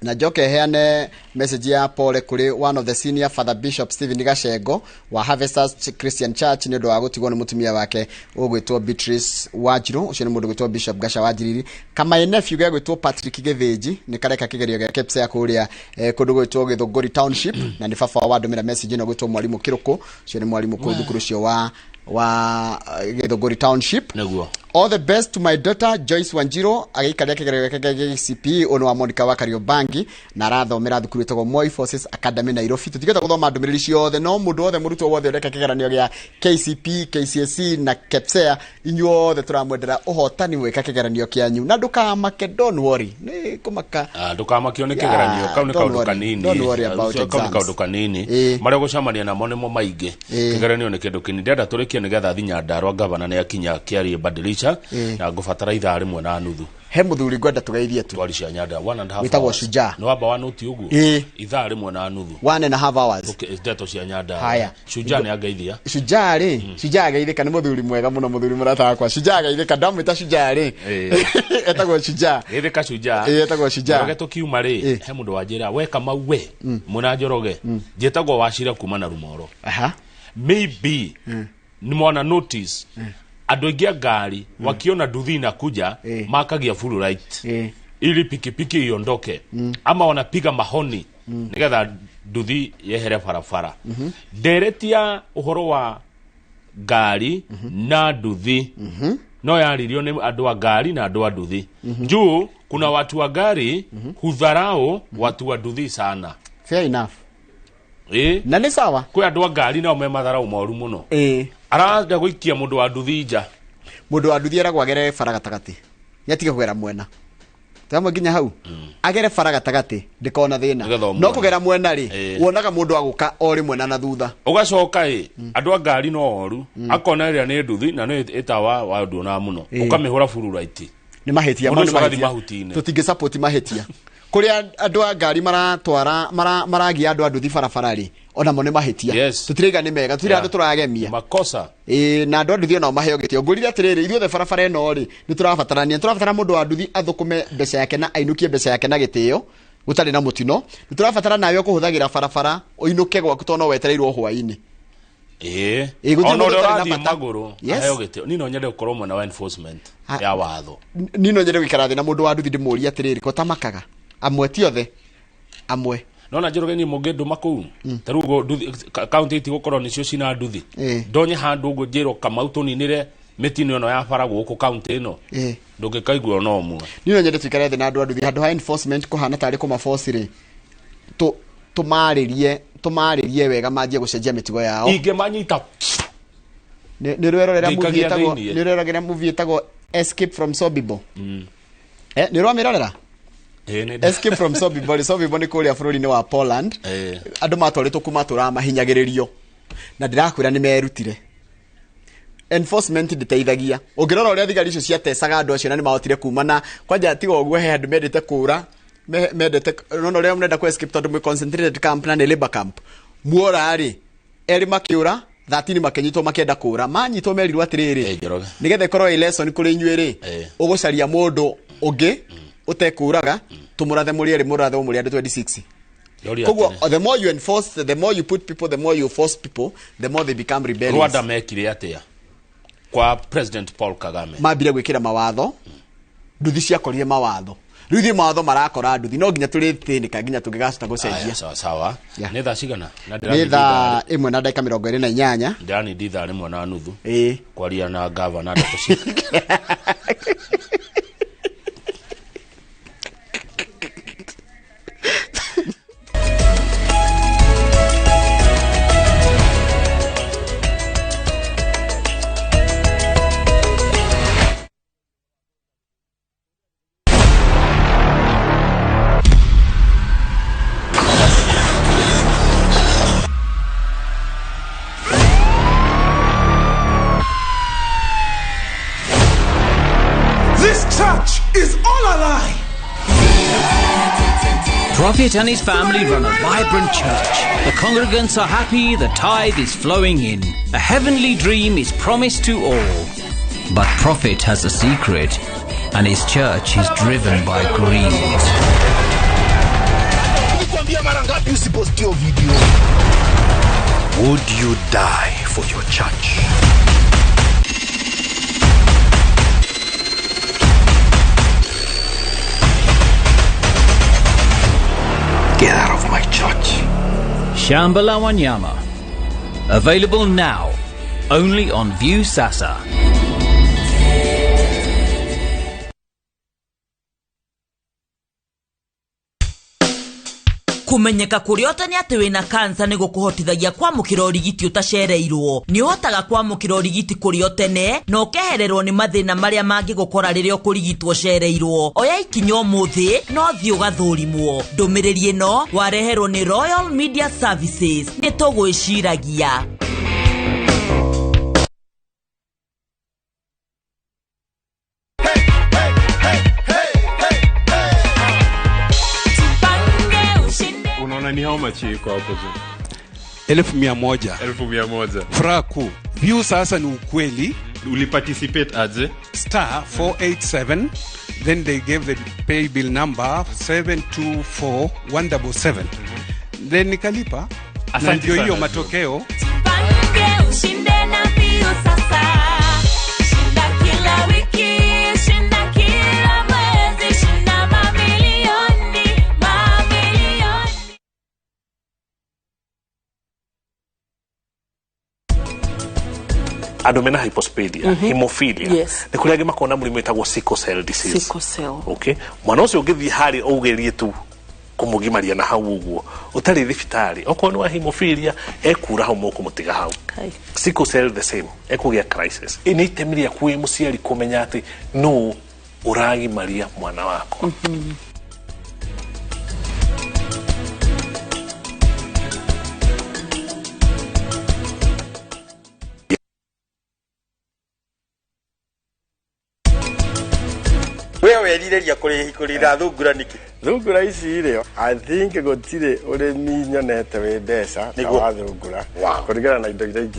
Na njoke heane message ya pole kuri one of the senior Father Bishop Stephen Gachengo wa Harvesters Christian Church ni undu wa gutigwo ni mutumia wake ugwitwo Beatrice Wanjiru, ucio ni mundu gwitwo Bishop Gaca Wanjiriri. Kama nephew gwitwo Patrick Githinji ni kareka kigerio gĩa KPSEA ya kuria kundu gwitwo Githunguri Township, na ni baba wa ndumira message ino gwitwo mwalimu Kiruku, ucio ni mwalimu kuu thukuru ucio wa Githunguri Township. Niguo All the best to my daughter Joyce Wanjiro agĩikaria kĩgerio gĩake gĩa KCPE ũyũ nĩ wa Monica wa Kariobangi na arathomera thukuru ĩtagwo Moi Forces Academy Nairobi. Tũtigĩte gũthoma ndũmĩrĩri ciothe, no mũndũ wothe, mũrutwo wothe ũreka kĩgeranio gĩa KCPE, KCSE na KPSEA, inyuothe tũramwendera ũhotani gwĩka kĩgeranio kĩanyu, na ndũkamake, don't worry, nĩ kũmaka. Ah, ndũkamakio nĩ kĩgeranio kau nĩ Don't kaũndũ worry. kanini. Don't worry about Kau nĩ exams. kaũndũ kanini, marĩa ũgũcemania namo nĩmo maingĩ. Kĩgeranio nĩ kĩndũ kĩnini. Ndĩrenda tũrĩkie nĩgetha thiĩ Nyandarua, gavana nĩ akinya kĩarie badilisha na ngũbatara ithaa rĩmwe na nuthu. He mũthuri ngwenda tũgeithie tu. Twari cia Nyandarua one and a half Wĩtagwo hours. Shujaa. Nĩ wamba wa nũti ũguo. Ithaa rĩmwe na nuthu. 1.5 hours. Ndeto cia Nyandarua. Haya. Shujaa nĩ angeithia. Shujaa rĩ, Shujaa ageithĩka, nĩ mũthuri mwega mũno, mũthuri mũrata wakwa. Shujaa ageithĩka, ndamwĩta Shujaa rĩ, etagwo Shujaa. Geithĩka Shujaa. Etagwo Shujaa. Njoroge, tũkiuma rĩ, he mũndũ wanjĩra we Kamau, we mwĩna Njoroge, njĩtagwo Wacira kuma na Rumoro. Maybe nĩ mwana notice andũ aingĩ a ngari wakiona nduthi inakuja makagia full right ili pikipiki iondoke, ama wanapiga mahoni nigetha nduthi yehere barabara. Ndereti ya ũhoro wa ngari na nduthi no yaririo nĩ andũ a ngari na andũ a nduthi, juu kuna watu wa gari hudharau watu wa nduthi sana. Fair enough. Na nĩ sawa. Kwĩ andũ a ngari nao me matharau moru mũno, arenda gũikia mũndũ wa nduthi nja. Mũndũ wa nduthi eragwo agere bara gatagatĩ, nĩ atige kũgera mwena tamwe nginya hau, agere bara gatagatĩ ndĩkona thĩna. Nĩgetha ũmuone. No kũgera mwena rĩ, wonaga mũndũ agũka o rĩmwe na thutha. Ũgacoka ĩ andũ a ngari no oru, akona ĩrĩa nĩ nduthi na nĩ ĩtawa wa nduonaga mũno, ũkamĩhũra full right. Nĩ mahĩtia. Mũndũ Mau nĩ ũcio agathiĩ mahĩtia. mahuti-inĩ. Tũtingĩ support mahĩtia kũrĩa andũ a ngari maratwara maragia andũ a nduthi barabara rĩ, onamo nĩ mahĩtia. Tũtiraiga nĩ mega, tũtirĩ andũ tũragemia. Makosa. Ĩĩ, na andũ a nduthi onao maheo gĩtĩo. Ngũrire atĩrĩrĩ, ithuothe barabara ĩno rĩ, nĩ tũrabatarania, nĩ tũrabatara mũndũ wa nduthi athũkũme mbeca yake na ainũkie mbeca yake na gĩtĩo gũtarĩ na mũtino. Nĩ tũrabatara nawe ũkũhũthagĩra barabara ũinũke gwaku tondũ no wetereirwo hwaĩ-inĩ. Gũtirĩ Ona mũndũ ũrĩa ũtarĩ na ũrathiĩ bata. magũrũ aheo gĩtĩo. Niĩ no nyende gũkorwo mwena wa enforcement ya watho. Niĩ no nyende gũikara thĩ na mũndũ wa nduthi ndĩmũrie atĩrĩrĩ, ko tamakaga amwe, ti othe, amwe. Nona Njoroge, niĩ mũngĩndũma kũu ta rĩu ũguo nduthi kaunti itigũkorwo nĩcio cina nduthi, ndonye handũ ũguo njĩrwo Kamau tũninĩre mĩtino ĩno ya bara gũkũ kaunti ĩno, ndũngĩkaigua ona ũmwe. Niĩ no nyende tũikare thĩ na andũ a nduthi handũ ha enforcement kũhana tarĩ kũmaboci rĩ, tũmarĩrie wega manjie gũcenjia mĩtugo yao. Ingĩmanyita Nĩ rwerorera movie Ndĩikagia ĩtagwo thĩiniĩ. nĩ rwerorera movie ĩtagwo Escape from Sobibor? Nĩ ũramĩrorera? Ĩĩ, nĩ Escape from Sobibor. Sobibor nĩ kũrĩa bũrũri-inĩ wa Poland. Andũ matwarĩtwo kuma matũraga mahinyagĩrĩrio, na ndĩrakwĩra nĩ merutire. Enforcement ndĩteithagia. Ũngĩrora ũrĩa thigari icio ciatecaga andũ acio, na nĩ mahotire kuma, na kwanja tiga ũguo he andũ mendete kũra, mendete nona ũrĩa mũrenda kũ escape tondũ mwĩ concentrated camp na nĩ labor camp. Muora rĩ, erĩ makĩũra, 13 makĩnyitwo makĩenda kũra, manyitwo merirwo atĩrĩrĩ, Njoroge. Nĩgetha ĩkorwo ĩ lesson kũrĩ inyuĩ rĩ, ũgũcaria mũndũ ũngĩ ũtekũraga, tũmũrathe mũrĩ erĩ, mũrathe mũrĩ andũ 26. Ndoria Koguo atĩrĩ. the more you enforce, the more you put people, the more you force people, the more they become rebellious. Rwanda mekire atĩa kwa President Paul Kagame? Mambire gwĩkĩra mawatho, nduthi ciakorire mawatho, rĩu ithuĩ mawatho marakora nduthi, no nginya tũrĩthĩnĩka nginya tũngĩgacota gũcenjia. Aya, sawa sawa. Nĩ thaa cigana na Nĩ thaa 1:28. Ndĩranindi ithaa rĩmwe na nuthu kwaria na gavana ndeto cia This church is all a lie. Prophet and his family run a vibrant church. The congregants are happy, the tithe is flowing in. A heavenly dream is promised to all. But Prophet has a secret, and his church is driven by greed. Nilikwambia mara ngapi usipost hiyo video? Would you die for your church? Get out of my church. Shamba la Wanyama. Available now, only on View Sasa. Kũmenyeka kũrĩa ũtene atĩ wĩna kansa nĩ gũkũhotithagia kwamũkĩra ũrigiti ũtacereirwo. Nĩ ũhotaga kwamũkĩra ũrigiti kũrĩ o tene na ũkehererwo nĩ mathĩna marĩa mangĩgũkora rĩrĩa ũkũrigitwo ũcereirwo. Oya ikinya ũmũthĩ no thiĩ ũgathũrimwo. Ndũmĩrĩri ĩno wareherwo nĩ Royal Media Services. Nĩ tũgwĩciragia. Unaona ni how much iko hapo juu? 100,000. 100,000. Furaha kuu. View sasa ni ukweli. Uliparticipate aje? Star 487, then they gave the pay bill number 724177. Then nikalipa. Na Asante ndio sana, hiyo Joe. Matokeo. Jipange ushinde na Viusasa. Shinda kila wiki, shinda kila mwezi, shinda mamilioni, mamilioni. Andå mena hypospadia, hemophilia, nä kå rä angä makona må rimå ĩtagwo sickle cell disease. Sickle cell. Okay, mwana ũcio ũngĩthiĩ harĩa ũgerie tu kũmũgimaria na hau ũguo ũtarĩ thibitarĩ, okorwo nĩ wa hemophilia ekura hau mũkũmũtiga hau. Sickle cell the same, ekũgĩa crisis. Ĩ nĩ itemi rĩaku wĩ mũciari kũmenya atĩ nũ ũragimaria mwana wakwa. We werirĩria kũrĩra thungura nĩkĩ? Thungura ici rĩ, I think gũtirĩ ũrĩmi nyonete wĩ mbeca ta Nĩguo. wa thungura kũringana na indo iria ingĩ.